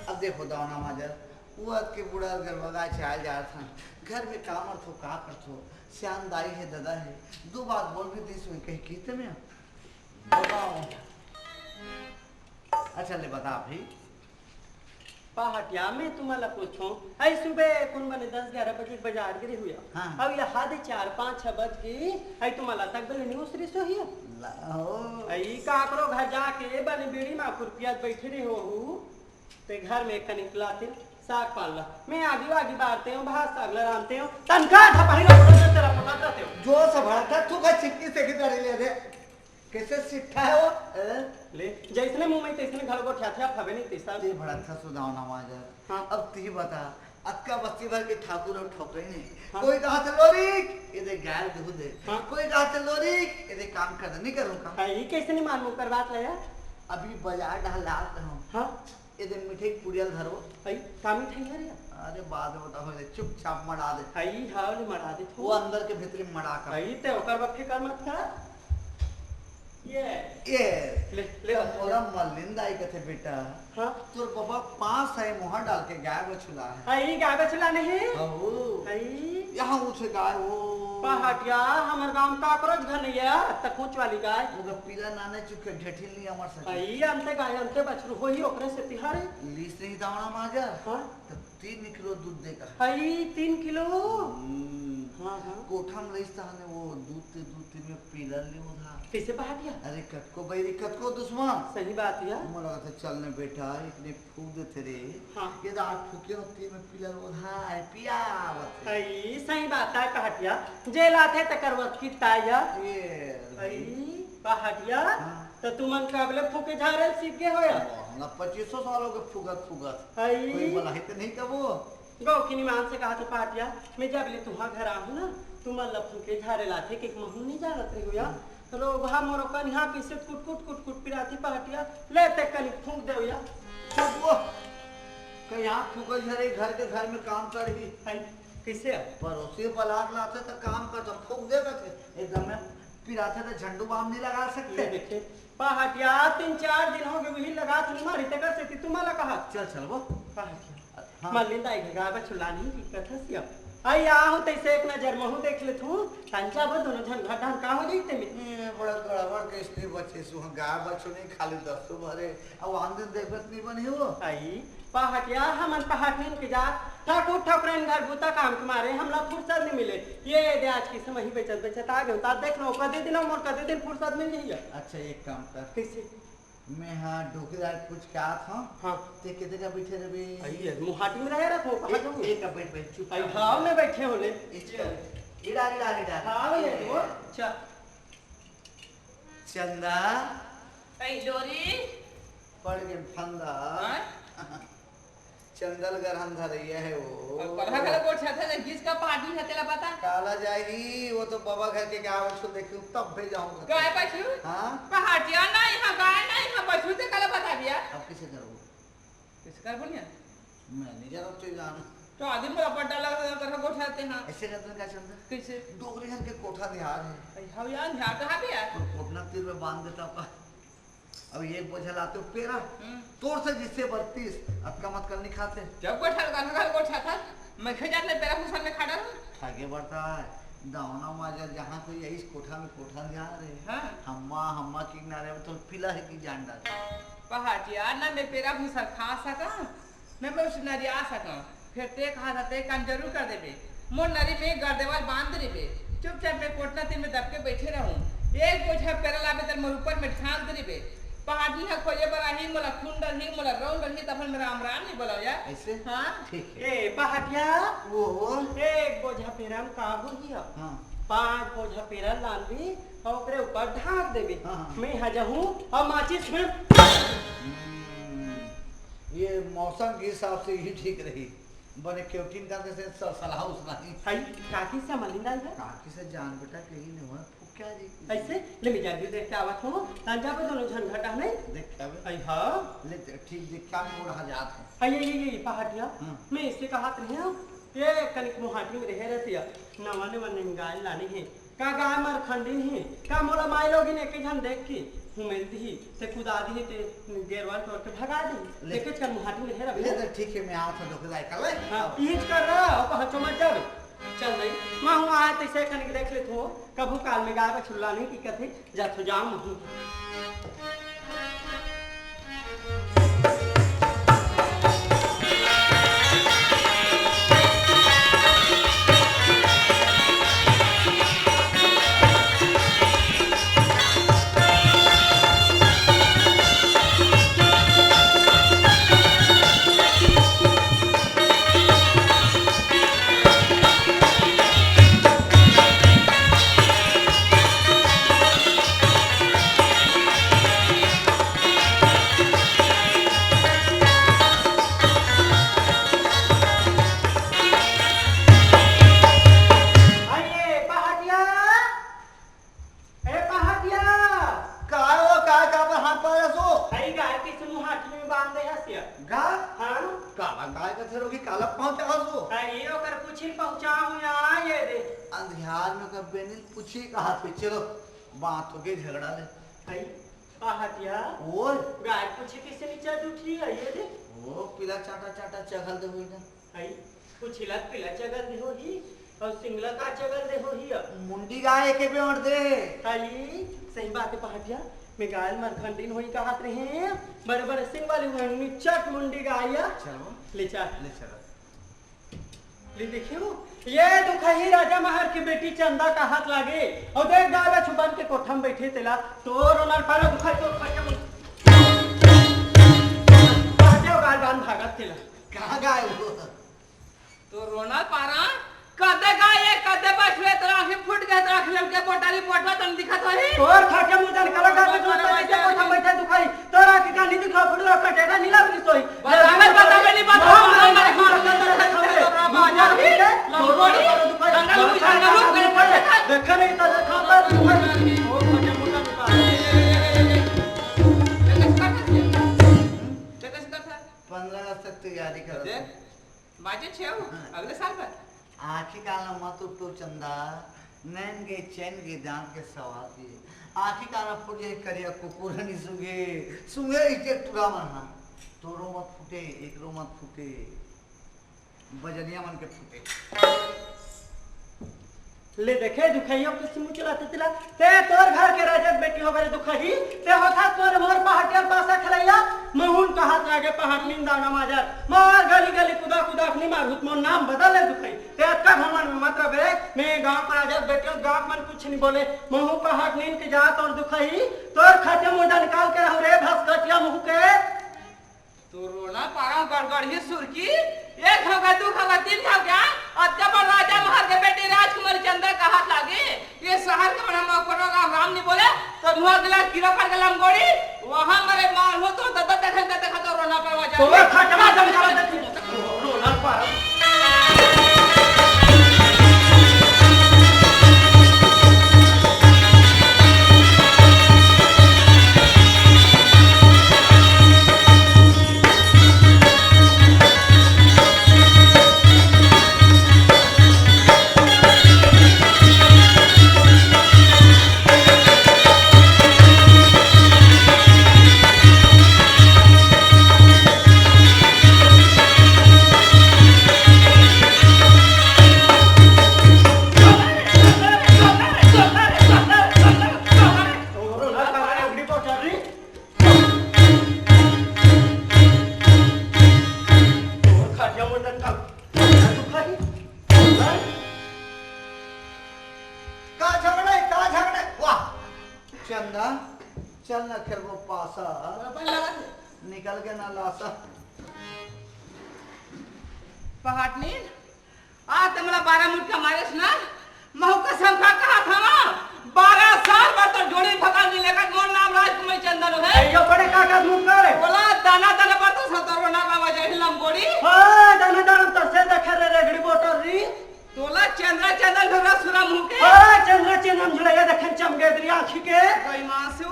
अब देखो, दावना माजर, वो अद के बूढ़ा घर बगा चाल जा था। घर में काम और थो, का कर थो? श्याम दाई है, दादा है, दो बात बोल भी दी, सुन कहीं कीते में। बताओ। अच्छा, ले बता भाई। पहाटिया में तुम्हाला पूछो, आई सुबह कुन बने दस ग्यारह बजे बाजार गिरे हुआ। हाँ। अब यहाँ दे चार पाँच छह बज गई, आई तुम्हाला तक बने न्यूज रिसो ही। ला हो। आई काकरो घर जाके बने बीड़ी मा खुरपिया बैठे रहे हो हु, ते घर में कनिक लाते साग पाला। मैं आगी आगी बारते हूँ, भात साग लड़ाते हूँ, तनखा था पहिला पता तेरा पता था तेरा। जो सब भड़का तू का चिक्की से की डरी ले रे। कैसे सिट्ठा है वो? ए? ले, जैसने मुंह में तैसने घर को ठ्या ठ्या फबे नहीं तैसा। ते भड़क था सुदावना माजर। हाँ। अब ती बता, अक्का बस्ती भर के ठाकुर और ठोकरे नहीं। हाँ। कोई कहा था लोरी, ये दे गाय दूध दे। हाँ। कोई कहा था लोरी, ये दे काम कर दे, नहीं करूँ काम। हाँ, ये कैसे नहीं मालूम कर बात ले यार? अभी बाजार डहलात हूँ। हाँ। ए दे मिठाई पुड़िया ल धरो। हई, का मिठाई हरे? अरे, बाद में बताओ, ए दे चुपचाप मड़ा दे। हई, हाँ, ले मड़ा दे थो। वो अंदर के भीतरी मड़ा कर। हई, ते ओकर बर फिकर मत कर। ये। ये। ले, ले। तो मोरा मलिन दाई कथे, बेटा। हाँ। तोर बाबा पाँच सौ मोहर डाल के गाय बछुला है। हई, गाय बछुला नहीं? हाँ, वो। हई। यहाँ उठे गाय वो। पहाटिया, हमर गांव में काकरोच घर नहीं है, तक ऊंच वाली गाय। वो पीला नाने चुके ढेठी नहीं हमार सके। हई, अंते गाय, अंते बछरू होही, ओकरे से तिहारे। लीस नहीं दावना माजर। हाँ। तो तीन किलो दूध देगा। हई, तीन किलो? हम्म। हाँ, हाँ। कोठा में लइस तहने वो दूध ते, दूध ते में पीला ले उधा। कैसे पहाटिया? अरे, कतको बैरी, कतको दुश्मन। सही बात या। मोला तो चलने बेटा, इतने फूक देथे रे। हाँ। ये तो आठ फूके होती में पीला उधा है, पिया आवत है। हई, सही बात है पहाटिया। जेल आथे तकर वत किता या। ये हई, पहाटिया। हाँ। तो तुमन कबले फूके झारे सीख गए हो या? हमरा पच्चीसों साल हो गए फुगत फुगत। हई। कोई बलाई तो नहीं कबो। गौ की निमान से कहा था पहाटिया, मैं जब ले तुहा घर आहूँ ना, तुमन ला फूके झारे लाथे के महूँ नहीं जानत रही हो या। हम्म। रोगहा मोरो कनिहा कैसे कुट कुट कुट कुट पिराती पहाटिया, ले ते कनी फूक दे या। चुप वो। कहीं यहाँ फूके झारे घर के घर में काम कर ही। हई, कैसे है? पड़ोसी बलाक लाथे तो काम कर तो फूक दे करते। एकदम में पिराथे तो झंडू बाम नहीं लगा ये सकते। देखे, पहाटिया तीन चार दिन हो गए, वही लगा थी मारी, तेकर से कि तुम्हाला कहा। चल, चल वो। पहाटिया। हाँ। मलिन दाई के गाय बछुला नहीं की कथा सिया। आई आहूँ तैसे एक नजर महूँ देख ले तू, तंचा वो दोनों झन घर धान का हो जैते में। ये बड़ा गड़बड़ के इसलिए बचे सु, गाय बछुली खाली दस तो भरे, अब आन दिन देखत नहीं बनी हो। आई, पहाटिया, हमन पहाटिन के जात, ठाकुर ठकुरन घर बूता काम के मारे हमला फुर्सत नहीं मिले। ये दे आज की समय ही बेचत बेचत आ गए, ता देख लो, कदे दिन मोर कदे दिन फुर्सत मिल जाइए। अच्छा, एक काम कर। कैसे? मैं हाँ डोकरी दाई पूछ के आत हूँ। हाँ। ते कितने का बैठे रहे? आई है, मुहाटी में रहे रखो, कहाँ एक, जाऊँ? एक का बैठ, बैठ, चुप आई कर। हाँ, मैं बैठे हो ले। इस पर। इड़ा, इड़ा, इड़ा। हाँ, भैया, वो, अच्छा। चंदा। आई डोरी। पड़ गए फंदा। हाँ? चंदल गरहन धरैया है वो। और पढ़ा घलो गोठियाथे, जे किसका पार्टी है, तेला पता? काला जाही, वो तो बाबा घर के गाय बछरू देखी, तब भी जाऊंगा। गाय बछरू? हाँ। पहाटिया ना, यहाँ गाय ना, यहाँ बछरू, ते काला बता दिया। अब कैसे करूँ? कैसे कर बोलिया? मैं नहीं जानत, तू जान। तो आदमी बड़ा पड्डा लगा, कर गोठियाथे, हाँ। ऐसे करते हैं क्या चंदल? कैसे? डोकरी घर के कोठा दिहार है। अरे हाँ यार, दिहार तो हाँ भी है। तो कोटना तीर में बांध देता का। अब एक बोझा लाते हो पेरा, हम्म। तोर से जिससे बत्तीस, अतका मत कर नहीं खाते। जब गोठा लगा, लगा गोठा था, मैं खा जाते, पेरा भूसा में खा डालूं। ठागे बढ़ता है, दावना माजर जहाँ कोई यही कोठा में कोठा ध्यान रहे। हाँ। हम्मा, हम्मा की किनारे में तो पिला है कि जान डाल। पहाटिया ना मैं पेरा भूसा खा सका, ना मैं उसे नरिया सका। फिर ते कहा था, ते काम जरूर कर देबे। मोर नरी में गरदेवाल बांध देबे। चुपचाप मैं कोटना तीर में दब के बैठे रहूं। एक बोझा पेरा लाबे त मोर ऊपर में ढांक दे बे। पहाटिन ह खोजे बर आही, मोला खून डरही, मोला रौन डरही, तब हम राम राम नहीं बोलाव यार। ऐसे? हाँ। ठीक है। ए पहाटिया। वो। एक बोझा पेरा में का होही ह? हाँ। पांच बोझा पेरा लानबे अउ ओकरे ऊपर ढांक देबे। हाँ, हाँ। मैं ह जाहूँ अउ माचिस में। हम्म, ये मौसम के हिसाब से ही ठीक रही। बने केवटिन का कैसे स-, सलाह उसना ही। हई, काकी से मलिन दाई है? काकी से जान बेटा कहीं नहीं हुआ। क्या जी? ऐसे? ले मैं जल्दी देख के आवत हूँ। तान जाबे दोनों झन घटा नहीं? देख के आवे। आई हाँ। ले दे, ठीक देख के आवे, मोड़ हजार है। आई, आई, आई, आई, पहाटिया। हाँ। मैं इसे कहत रही हूँ, ये कनिक मुहाटी में रहे रहती है। नवा नवा नई गाय लानी है। का गाय मर खंडी है? का मोला माई लोगिन एक झन देख के हुमेल दी, ते कुदा दी, ते गेरवा तोड़ के भगा दी। ले। देखे चल मुहाटी में रहे रहती ले है। दे, ठीक है, मैं आवत हूँ, डोकदाई कर ले। हाँ, ईज कर रहा, और पहुँचो मत जावे। चल भाई, मैं हूँ आया तैसे कनिक देख लेत हो, कभू काल में गाय बछुल्ला नहीं की कथे, जाथो जाओ महूँ। अरे पहाटिया, ए पहाटिया। काय हो, काय का पर हाथ पाड़ रहे सो? अरे गाय के समूह हाथी में बांध दे हसिया। गा? हाँ। काला गाय का थेरो की काला पहुंचा सो? अरे ओकर पूछी पहुंचाऊं या ये दे। अंधियार में कर बेनिल पूछी कहा पे चलो बात हो गई झगड़ा ले। अरे पहाटिया। ओए। गाय पूछी किसे नीचे उठी है ये दे। ओ पीला चाटा चाटा चघल दे हुई ना। हई, कुछ हिलत पिला चगल दे होही, अउ सिंगला का चगल दे होही अब। मुंडी गाय एके बेंट दे। हई, सही बात है पहाटिया, मैं गायल मरखंडीन होई कहत रहे, बड़े बड़े सिंग वाली हुई, चट मुंडी गाय या। चलो। ले चल। ले चलो। ले देखियो, ये दुखही राजा महर के बेटी चंदा का हाथ लागे, अउ देख गाय छुपन के कोठम बैठे तेला, तो रोनल पारो दुखही तो खटम। पहाटिया गाय बांध भागत तेला। कहाँ गाय वो? तो रोना पारा, कदे का ये, कदे बछवे, तोर आँखी फूट गए, तोर आँखी लमके पोटारी पोटवा तन दिखत होही। तोर खाके मुँह जान काला का, तू जोता के कोठा बैठा दुखाई, तोर आँखी का नहीं दिखा फुटला कटेगा नीला भी सोई। बतावे, बतावे नहीं, बतावे, बतावे, बतावे, बतावे, बतावे, बतावे, बतावे, लंगोड़ी, दंगल, दंगल, दंगल, देखा नहीं तो देखा पर पंद्रह अगस्त तक तैयारी करो। देख, बाजे छेव, हाँ। अगले साल बर। आखी कान ला मत उठो चंदा, नैन गे चैन गे जान के सवाल दिए। आखी कान ला फूट जाए करिया कुकुर हनी सूंघे, सूंघे इके टुरा मन हा। तोरो मत फूटे, एकरो मत फूटे, बजनिया मन के फूटे। ले देखे, दुखइयो के सिमुचला तितला, ते तोर घर के राजा के बेटी हो गए दुखही, ते होथा तोर मोर पहाटिया पासा खेलैया, महून कहात लागे पहाट निंदा नमाजर, मार गली गली कुदा कुदा अपनी मार हुत मोर नाम बदल ले दुखही, ते अतका घमंड में मत रहे, मैं गांव का राजा के बेटी हूँ, गांव मन कुछ नहीं बोले, महू पहाट नींद के जा तोर दुखही, तोर खाते मुंडा निकाल के रहू रे भसकटिया मुँह के। तो रोना पारा गड़गड़ही सुरकी, एक हो गया, दू हो गया, तीन हो गया, अतका बड़ राजा महर के बेटी राजकुमारी चंदा कहात लागे, ये शहर के बड़ा मकोड़ा राम राम नहीं बोले, तो धुआं दिला कीड़ा पड़ गया लंगोड़ी, वहां मरे मार हो तो ददा देखे, ददा देखा तो रोना पारा जा। तो मैं खटमा जम जावा दे तू। रोना पारा। हाँ? चल ना खेलबो पासा। निकल के ना लासा। पहाटनी, आज ते मोला बारह मुटका मारेस ना, महू कसम खा कहाथंव, बारह साल बर तोर जोड़ी भकाल नइ लेगत, मोर नाम राजकुमारी चंदन हे। अइयो बड़े काका मुटका रे। बोला दाना दाना बर तो सतरो ना बाबा जय लंगोड़ी। हाँ, दाना दाना तो से देखे रे रेगड़ी बोटर री। तोला चंद्रा चंदन ढोरा सुरा मुँह के। हाँ, चंद्रा चंदन ढोरा ये देखे चमके दरी आँखी के। कोई मासू।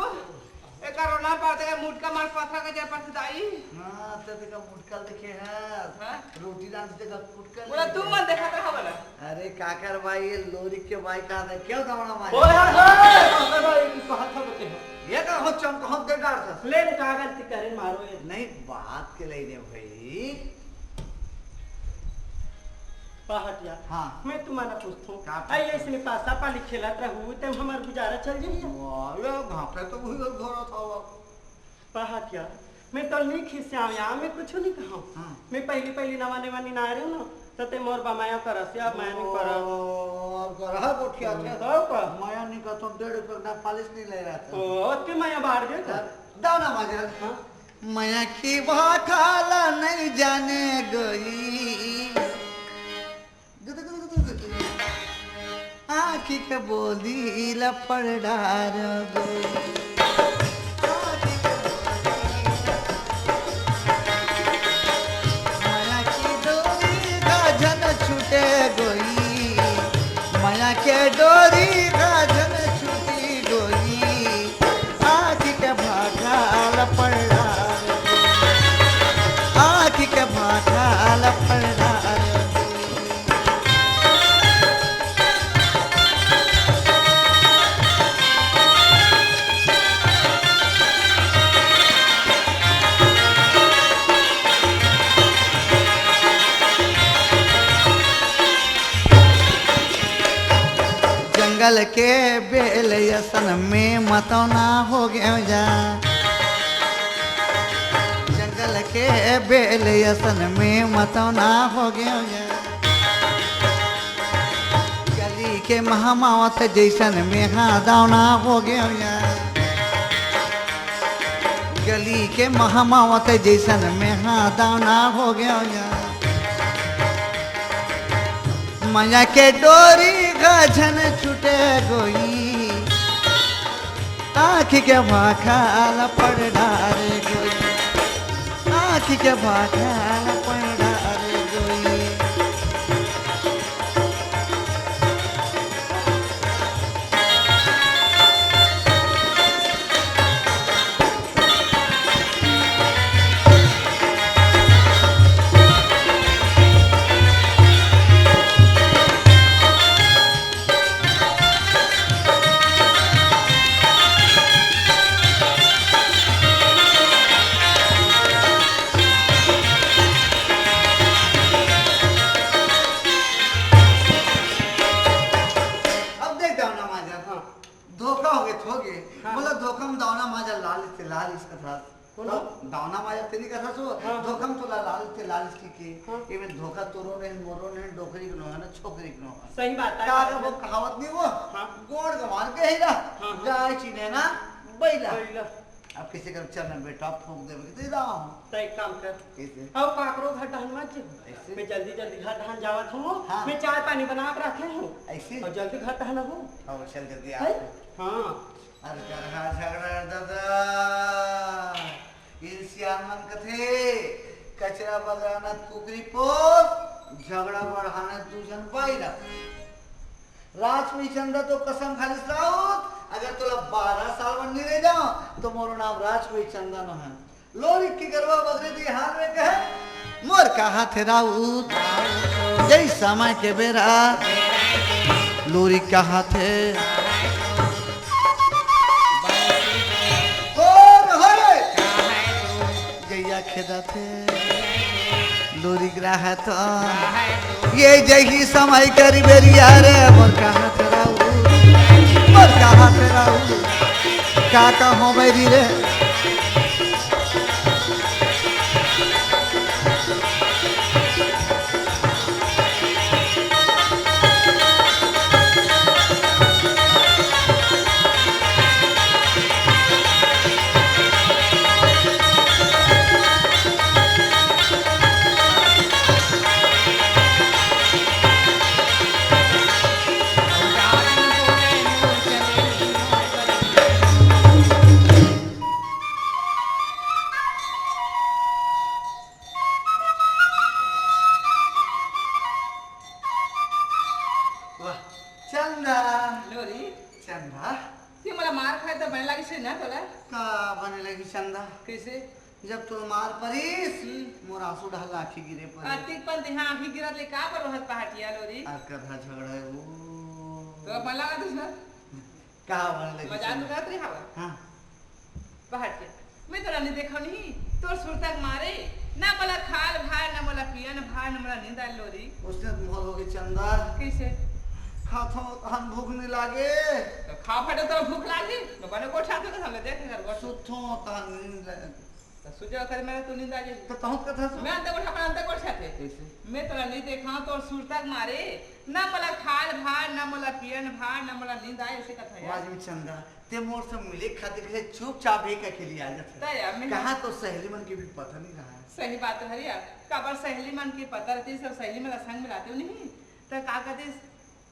एकर रोना पाते के मुटका मार पथरा के जय पथदाई। हाँ, ते देखा मुटका देखे है। हाँ? रोटी रांधते का मुटका बोला नहीं तू देखे। मन देखा था बोला। अरे काकर भाई, ये लोरिक के भाई कहाँ था? क्यों दौड़ा मारे? ओए, ओए, ओए, ओए, ये कहा था बते हैं। ये का हो चमक हो दे डार था। ले रे, का गलती करे मारो ये। नहीं, बात के लिए नहीं भाई। पहाटिया, हाँ। मैं तुम्हारा पूछता हूँ। का पूछता? आई ऐसने पासा पाली खेलत रहू, ते हमर गुजारा चल जाइए। वाह, ये घाटे तो वही घोड़ा था वो। पहाटिया, मैं तो नहीं खिसियाऊँ यार, मैं कुछ नहीं कहूँ। हाँ। मैं पहली पहली नवा नवा नी ना रही ना, तो ते मोर बा मया करस या मैं नहीं करस। और करा गोठिया थे। तो का? मया नहीं कहता, डेढ़ रुपये का पालिश नहीं ले रहा था। ओ, ओतके मया बाढ़ गए का? दाना माजर। हाँ। मया की भाखा ला नहीं जाने गई। आँखी के बोली ला पड़ डार गई। मया की डोरी गाजन छूटे गई। मया के डोरी गाजन छूटी गई। आँखी के भाखा ला पड़ डार गई। आँखी के भाखा ला पड़ डार गई। जंगल के बेल असन में मतौना हो गयो जा। जंगल के बेल असन में मतौना हो गयो जा। गली के महामावत जैसन में हाँ दौना हो गयो या। गली के महामावत जैसन में हाँ दौना हो गयो या। मया के डोरी गाजन छूटे गई। आँखी के भाखा ला पड़ डार गई। आँखी के भाखा ला पड़ डार गई। अब देख दौना माजर, हाँ। धोखा हो गया, हो गया। हाँ। मतलब धोखा में दौना माजर लाल से लाल इसका था। बोलो। तो दौना माजर तेरी कथा सो, हाँ। धोखा में तो लाल, लाल से लाल इसकी के। हाँ। ये में धोखा तोरो नहीं, मोरो नहीं, डोकरी के नो है ना, छोकरी के नो है। सही बात है। का वो कहावत नहीं वो? हाँ। गोड़ गवान के ही ना, हाँ, हाँ। गाय चीने ना, बैला। बैला। अब किसी का चरण में बेटा फूंक दे, दे रहा हूँ। तो एक काम कर, कैसे? अब काकरो घर टहन मत जी। ऐसे? मैं जल्दी जल्दी घर टहन जावत हूँ, हाँ। मैं चाय पानी बना के रखे हूँ। ऐसे? और जल्दी घर टहन हो। हाँ, चल जल्दी आ। है? हाँ। अरे करहा झगड़ा दादा, इन सियान मन कथे, कचरा बगराना कुकरी पोस, झगड़ा बढ़ाना दू जन बाइला। राजपुरी चंदा तो कसम खालिस राउत, अगर तोला बारह साल बर नी रह जाओ, तो मोरो नाम राजपुरी चंदा नो है। लोरिक के गरवा बगरे दी हाल में कहे, मोर कहाथे राउत, जय समय के बेरा, लोरिक कहाथे। कोन हरे? गैया खेदाथे, लोरिक राहत। ये जही समय करी बेरिया रे, मोर कहाथे राउत, मोर कहाथे राउत, का कहूँ बैरी रे। चंदा। लोरी। चंदा। ते मोला मार खाए त बने लागिस हे ना तोला? का बने लगी चंदा? कैसे? जब तोर मार परिस, हम्म। मोर आंसू ढाल आंखी गिरे परे। अतिक पन ते हाँ आंखी गिरत ले का बर रोहत पहाटिया लोरी? अकर हा झगड़ा है वो। तो अब मन लगा दूसरा? का बने लगी मजाक चंदा? करत रही हवा? हाँ। पहाटिया। मैं तोला नहीं देखा नहीं, तोर सुरता के मारे, ना मोला खाल भाए, ना मोला पियन भाए, ना मोला नींद आए लोरी। उसने मोर हो गई चंदा। कैसे? खाथो तहन भूख नहीं लागे। तो खा फटे तो भूख लागी, तो बने गोठा तो सामने देख घर गोठ। सुथो तहन नींद लागे। तो सुजा कर मेरा तू नींद आ जाए। तो तहत कथा सु- मैं अंत गोठा पर अंत गोठा थे। कैसे? मैं तोला नहीं देखा, तोर सुरता के मारे, ना मोला खाल भाए, ना मोला पियन भाए, ना मोला नींद आए, ऐसे कथा यार। वाजिम चंदा। ते मोर से मिले खातिर कहे चुपचाप एक अकेली आ जाथे। त यार, मैं कहाँ तो सहेली मन के भी पता नहीं रहा है। सही बात है यार, काबर सहेली मन के पता रहती, सब सहेली मन ला संग मिलाते नहीं, त का कहते,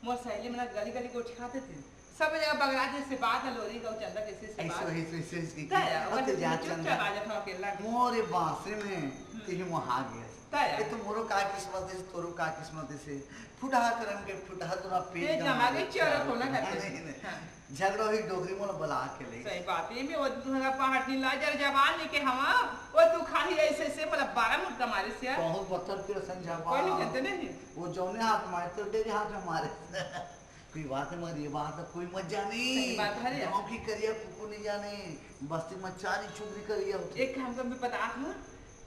मोर सहेली मन गली गली गोठियाते थे, सब जगह बगरा जैसे बात है, लोरी गौ चंदा जैसे से ऐसे बात। वही, ऐसे, ऐसे, ऐसे त यार, अब ओकर ते जा चुपचाप चंदा। आ जाता अकेला। मोरे बांसे में हम्म। ते ही वहाँ आ गया। त यार। ये तो मोरो का किस्मत है, तोरो का किस्मत है से। फुटहा करम के फुटहा तोरा पेट ये जमा जमा के के चोर चारों होना ओर। करते। नहीं, नहीं। हाँ। झगड़ा हुई डोगरी मोला बला के ले। सही बात है, मैं वो तुम्हारा पहाड़ की लाजर जवान लेके हवा, वो तू खाली ऐसे से मतलब बारह मुक्का मारे से। बहुत बत्तर के संझा कोई नहीं बा। कहते नहीं। वो जौने हाथ मारे तो डेरे हाथ में मारे। कोई बात है मगर ये बात तो कोई मत जाने। सही बात है रे। गाँव की करिया कुकुर नहीं जाने, बस्ती में चारी चुगरी करिया होती। एक काम कर मैं बता दूँ,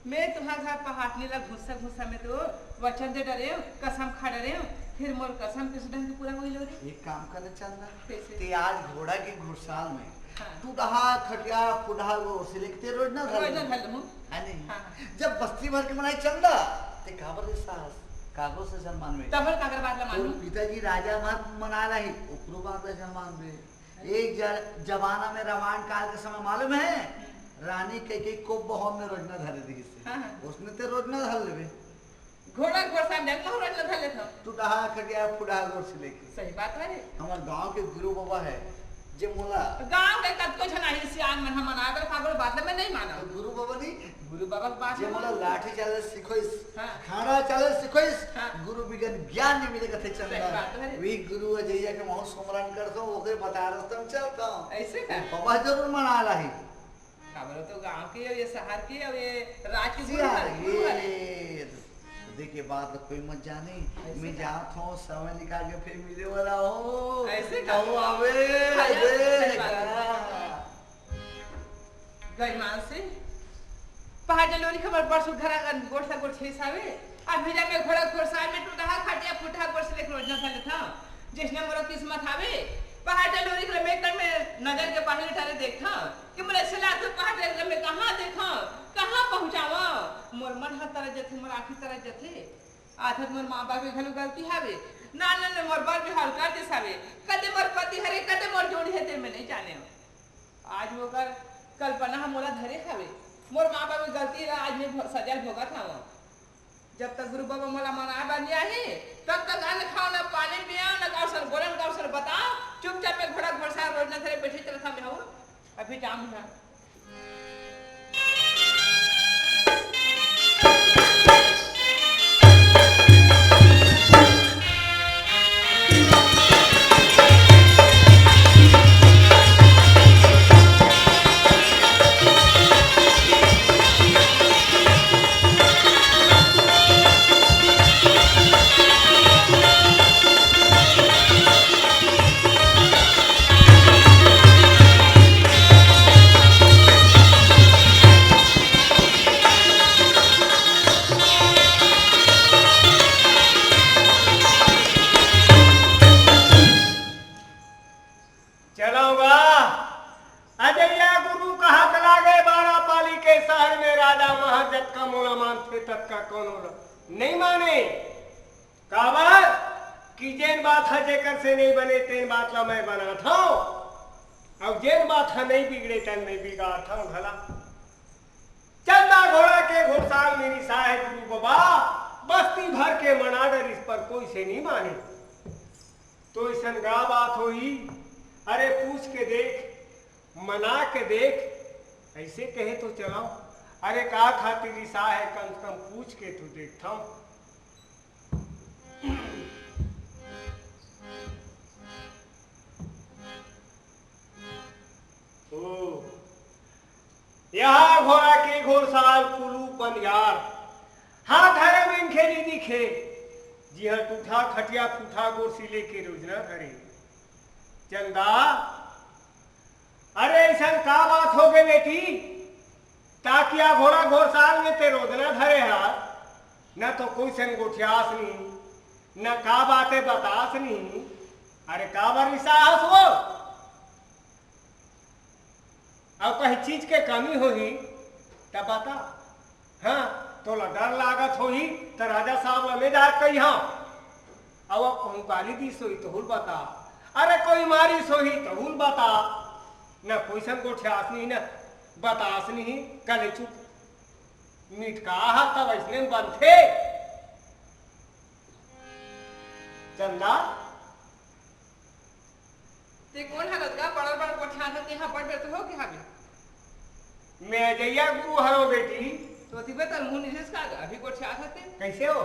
मैं तुहार घर पहाटनी ला घुस्सा घुस्सा में तो वचन दे डरेव, कसम खा डरेव, फिर मोर कसम किस ढंग से पूरा होई लोरी? एक काम कर ले चंदा, कैसे? ते आज घोड़ा के घुड़साल में हाँ। टूटहा खटिया फुटहा वो सिलेक्टे रोज ना घर रोज ना में। घर में। है नहीं? हाँ, हाँ। जब बस्ती भर के मनाई चंदा, ते काबर रे सास, कागो से जन मानवे। तब काकर बात ला तोर मानू? पिताजी राजा मत मना रही, ओकरो बात ला जन मानवे। एक ज-, जमाना में रामायण काल के समय मालूम है, रानी कैकेयी को बहुत में रोजना धरे दी से। हाँ, हाँ। उसने ते रोजना धर लेवे। घोड़ा घोड़साल में महू रोजना धर लेता। टूटहा खटिया फुटहा गोड़ से लेके। सही बात है। हमार गांव के गुरु बाबा है, जे मोला गांव के कतको झन आही सियान मन ह मनाए बर काकरो बात ल मैं नहीं मानव। तो गुरु बाबा नहीं, गुरु बाबा के बात जे नहीं मोला मानव। लाठी चाले सिखोइस, हाँ। खाड़ा चाले सिखोइस, हाँ। गुरु बिगन ज्ञान नहीं मिले कथे चंदा। सही बात है। वही गुरु अजैया के महू सुमरन करथों, ओके बता रस्तम चलता। ऐसे का? बाबा जरूर मना लाही। काबर तो गांव के, ये शहर के, और ये राज के गुरु सियार, हरे, गुरु हरे। ये देखे बात तो कोई मत जाने। ऐसे मैं का? जात हूँ, समय निकाल के फिर मिले वाला हो। ऐसे का? कहूँ आवे, हाँ, यार, देख। सही बात है। गईमान से पहाड़ लोरी खबर परसों घर आंगन गोठा गोठे सावे। अब भेजा में घोड़ा घोड़साल में टूटहा खटिया फुटहा गोठ से लेकर रोजना फैले था। जिसने मोरो किस्मत हावे, पहाड़ लोरी के मैं कन में नजर के पहले टारे देख था। कि मोला ऐसे लागथे पहाड़ एकदम में कहाँ देखा, कहाँ पहुँचावा? मोर मन ह तरस जथे, मोर आँखी तरस जथे। आथत मोर माँ बाप के घलो गलती हावे। ना, ना, ना, मोर बर बिहाव कर दिस हावे। कदे मोर पति हरे, कदे मोर जोड़ी हे, ते मैं नहीं जाने। आज ओकर कल्पना ह मोला धरे हावे। मोर माँ बाप के गलती ला आज मैं भो-, सजा भोगत हावं। जब तक गुरु बाबा मोला मनाए बर नइ आही, तब तक अन्न खाओ, न पानी पियो, न काऊ सन बोलन, काऊ सन बताओ। चुपचाप मैं घोड़ा घोड़साल रोजना धरे बैठे चलत हंव मैं हूँ। अभी जाम है। चलव गा। अजैया गुरु कहत लागे, बारा पाली के शहर में राजा महर जतका मोला मानथे, ततका कोनो ल नइ माने। काबर कि जेन बात ह जेकर से नइ बने, तेन बात ल मैं बनाथंव, अउ जेन बात ह नइ बिगड़े, तेन मैं बिगाड़थंव घला। चंदा घोड़ा के घोड़साल में रिसाहे गुरु बबा, बस्ती भर के मना डरिस पर कोई से नइ माने। तो अइसन गा बात होही, अरे पूछ के देख, मना के देख, अइसे कहे तो चलव। अरे का खातिर रिसाहे, कम से कम पूछ के तो देखथंव। यह घोड़ा के घोड़साल कुलू बनियार, हाथ धरे मनखे नी दिखे, जिहां टूठा खटिया फूठा गोरसी लेके रोजना धरे। चंदा, अरे अइसन का बात हो गे बेटी, ताकि आ घोड़ा घोड़साल में ते रोजना धरे हस, न तो कोई सन गोठियास नहीं, न का बाते बतास नहीं। अरे का बर रिसा हस वो? अउ कहीं चीज के कमी होही त बता। हाँ, तोला डर लागत होही त राजा साहब ल में जाके कहिहा। अउ अब कहूँ गाली दीस होही तहू ल बता। अरे कोई मारिस होही तहू ल बता। न कोई सन गोठियास नहीं, न बतास नहीं, कले चुप। मिटका हा तब अइसने बनथे। चंदा, ते कोन हरत गा? बड़ बड़ गोठियात हस, तेहा बड़ बेर तो हो गे हावे। मैं अजैया गुरु हरों बेटी। तो तिबे तर मुंह निसेस का गा, अभी गोठियात हस ते। कैसे हो?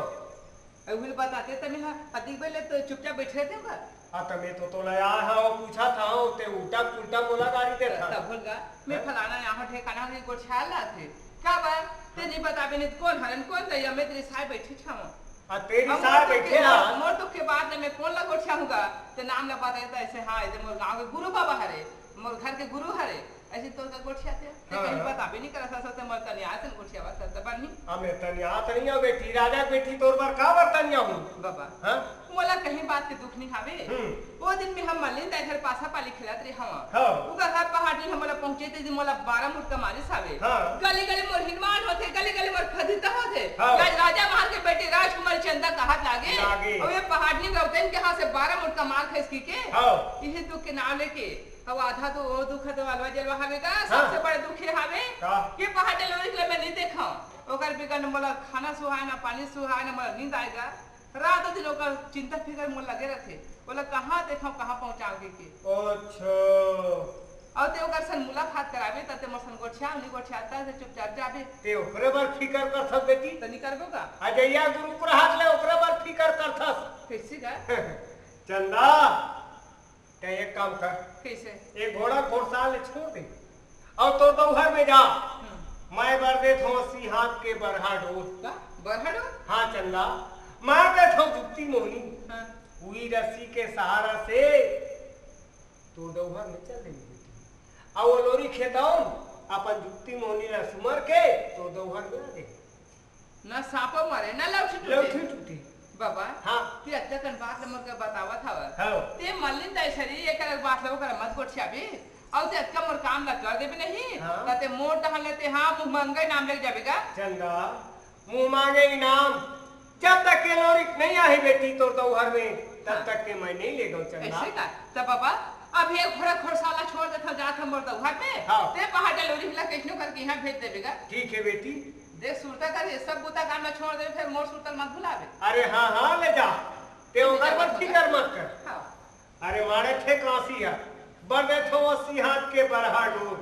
अभी बताते तमे हा, अतिक बेर ले तो चुपचाप बैठे रहते हो का? हाँ, त मैं तो तोला आय हंव, पूछत हंव, ते उल्टा पुल्टा मोला गारी देत हस। तब बोल गा, मैं हाँ? फलाना यहाँ ठेकाना के गोठियात हंव। का बात? ते नहीं बताबे नहीं त कोन हरन, कोन दैया, मैं तेरे साय बैठी छावा। आ, तेरी अब साथ मोर तो बैठे के, हा। मोर, मोर तो के बात ले मैं कोन ला गोठियाहूँ गा? ते नाम ला बताए त अइसे, हाँ, अइसे मोर गाँव के गुरु बाबा हरे, मोर घर के गुरु हरे, अइसे तोर का गोठियाते? ते हाँ। कहीं बताबे नहीं करत हस, ते मोर तनियात हस गोठियावत हस, त बनी। आ, मैं तनियात नहीं हंव बेटी, राजा के बेटी तोर बर का बर तनियाहूँ? बाबा, हाँ? मोला कहीं बात के दुख नहीं हावे। हम्म। वो दिन में हम मलिन दाई घर पासा पाली खेलत रहे हवा। हाँ। उकर घर पहाड़ दिन हमला पहुंचे ते दिन मोला बारह मुटका मारिस हावे। हाँ। गली गली मोर हिनमान होथे, गली गली मोर फदिता होथे। हाँ। आज राजा महल के बेटी राजकुमारी चंदा कहत लागे। लागे। अउ ये पहाड़ दिन रौतन के हाथ से बारह मुटका मार खाइस की के। हाँ। इही दुख के नाम लेके। अउ आधा तो वो दुख तो अलवा जलवा हावे गा, हाँ। सबसे बड़ा दुख ये हावे। का? ये पहाड़ दिन लोरी के मैं नहीं देखा। ओकर बिगर न मोला खाना सुहाय, ना पानी सुहाय, ना मोला नींद आय गा। रात दिन ओकर चिंता फिकर मोर लगे रथे, ओला कहाँ देखव, कहाँ पहुँचाव कहिके। अच्छा। अउ ते ओकर सन मुलाकात कराबे, त ते मोर सन गोठियाव, नी गोठियाव, त ते चुपचाप जाबे। ते ओकरे बर फिकर करथस बेटी? त नी करबो का? अजैया गुरु को हाथ ले ओकरे बर फिकर करथस। कैसे का? चंदा, ते एक काम कर। कैसे? एक घोड़ा घोड़साल ले छोड़ दे अउ तोर दौहर में जा। हम्म। मैं बर देत हंव अस्सी हाथ के बरहा डोर। का? बरहा डोर? हाँ चंदा, मैं देत हंव जुक्ति मोहनी। हाँ। उही रस्सी के सहारा से तोर दौहर में चल देही बेटी। अउ वो लोरी खेतौन अपन जुक्ति मोहनी ला सुमर के तोर दौहर में आ देही। ना सांपो मरे, ना लौठी टूटे। लौठी टूटे। बाबा, हाँ। ते अतका कन बात ल मोर के बतावत हवस। हाँ। ते मलिन दाई सरी एकर बात ल ओकर मत गोठियाबे। अउ ते अतका मोर काम ल कर देबे नहीं, हाँ। त ते मोर डहन ले ते हाँ मुंह मांगे नाम लेके जाबे का? चंदा, मुंह मांगे इनाम, जब तक के लोरिक नहीं आही बेटी तोर दौहर में, तब हाँ। तक के मैं नहीं ले गऊं चंदा। ऐसे का? त बाबा, अब ये घोड़ा घोड़साला छोड़ देत हंव, जात हंव मोर दौहर में, हाँ। ते पहाड़ डलोरी ला कैसनो करके यहाँ भेज देबे का? ठीक है बेटी। देख सुरता कर, ये सब बुता काम ला छोड़ दे, फिर मोर सुरता ल मत भुलाबे। अरे हाँ, हाँ, ले जा। ते ओकर बर फिकर मत कर। हाँ। अरे मारे थे कांसी है, बर देत हंव अस्सी हाथ के बरहा डोर।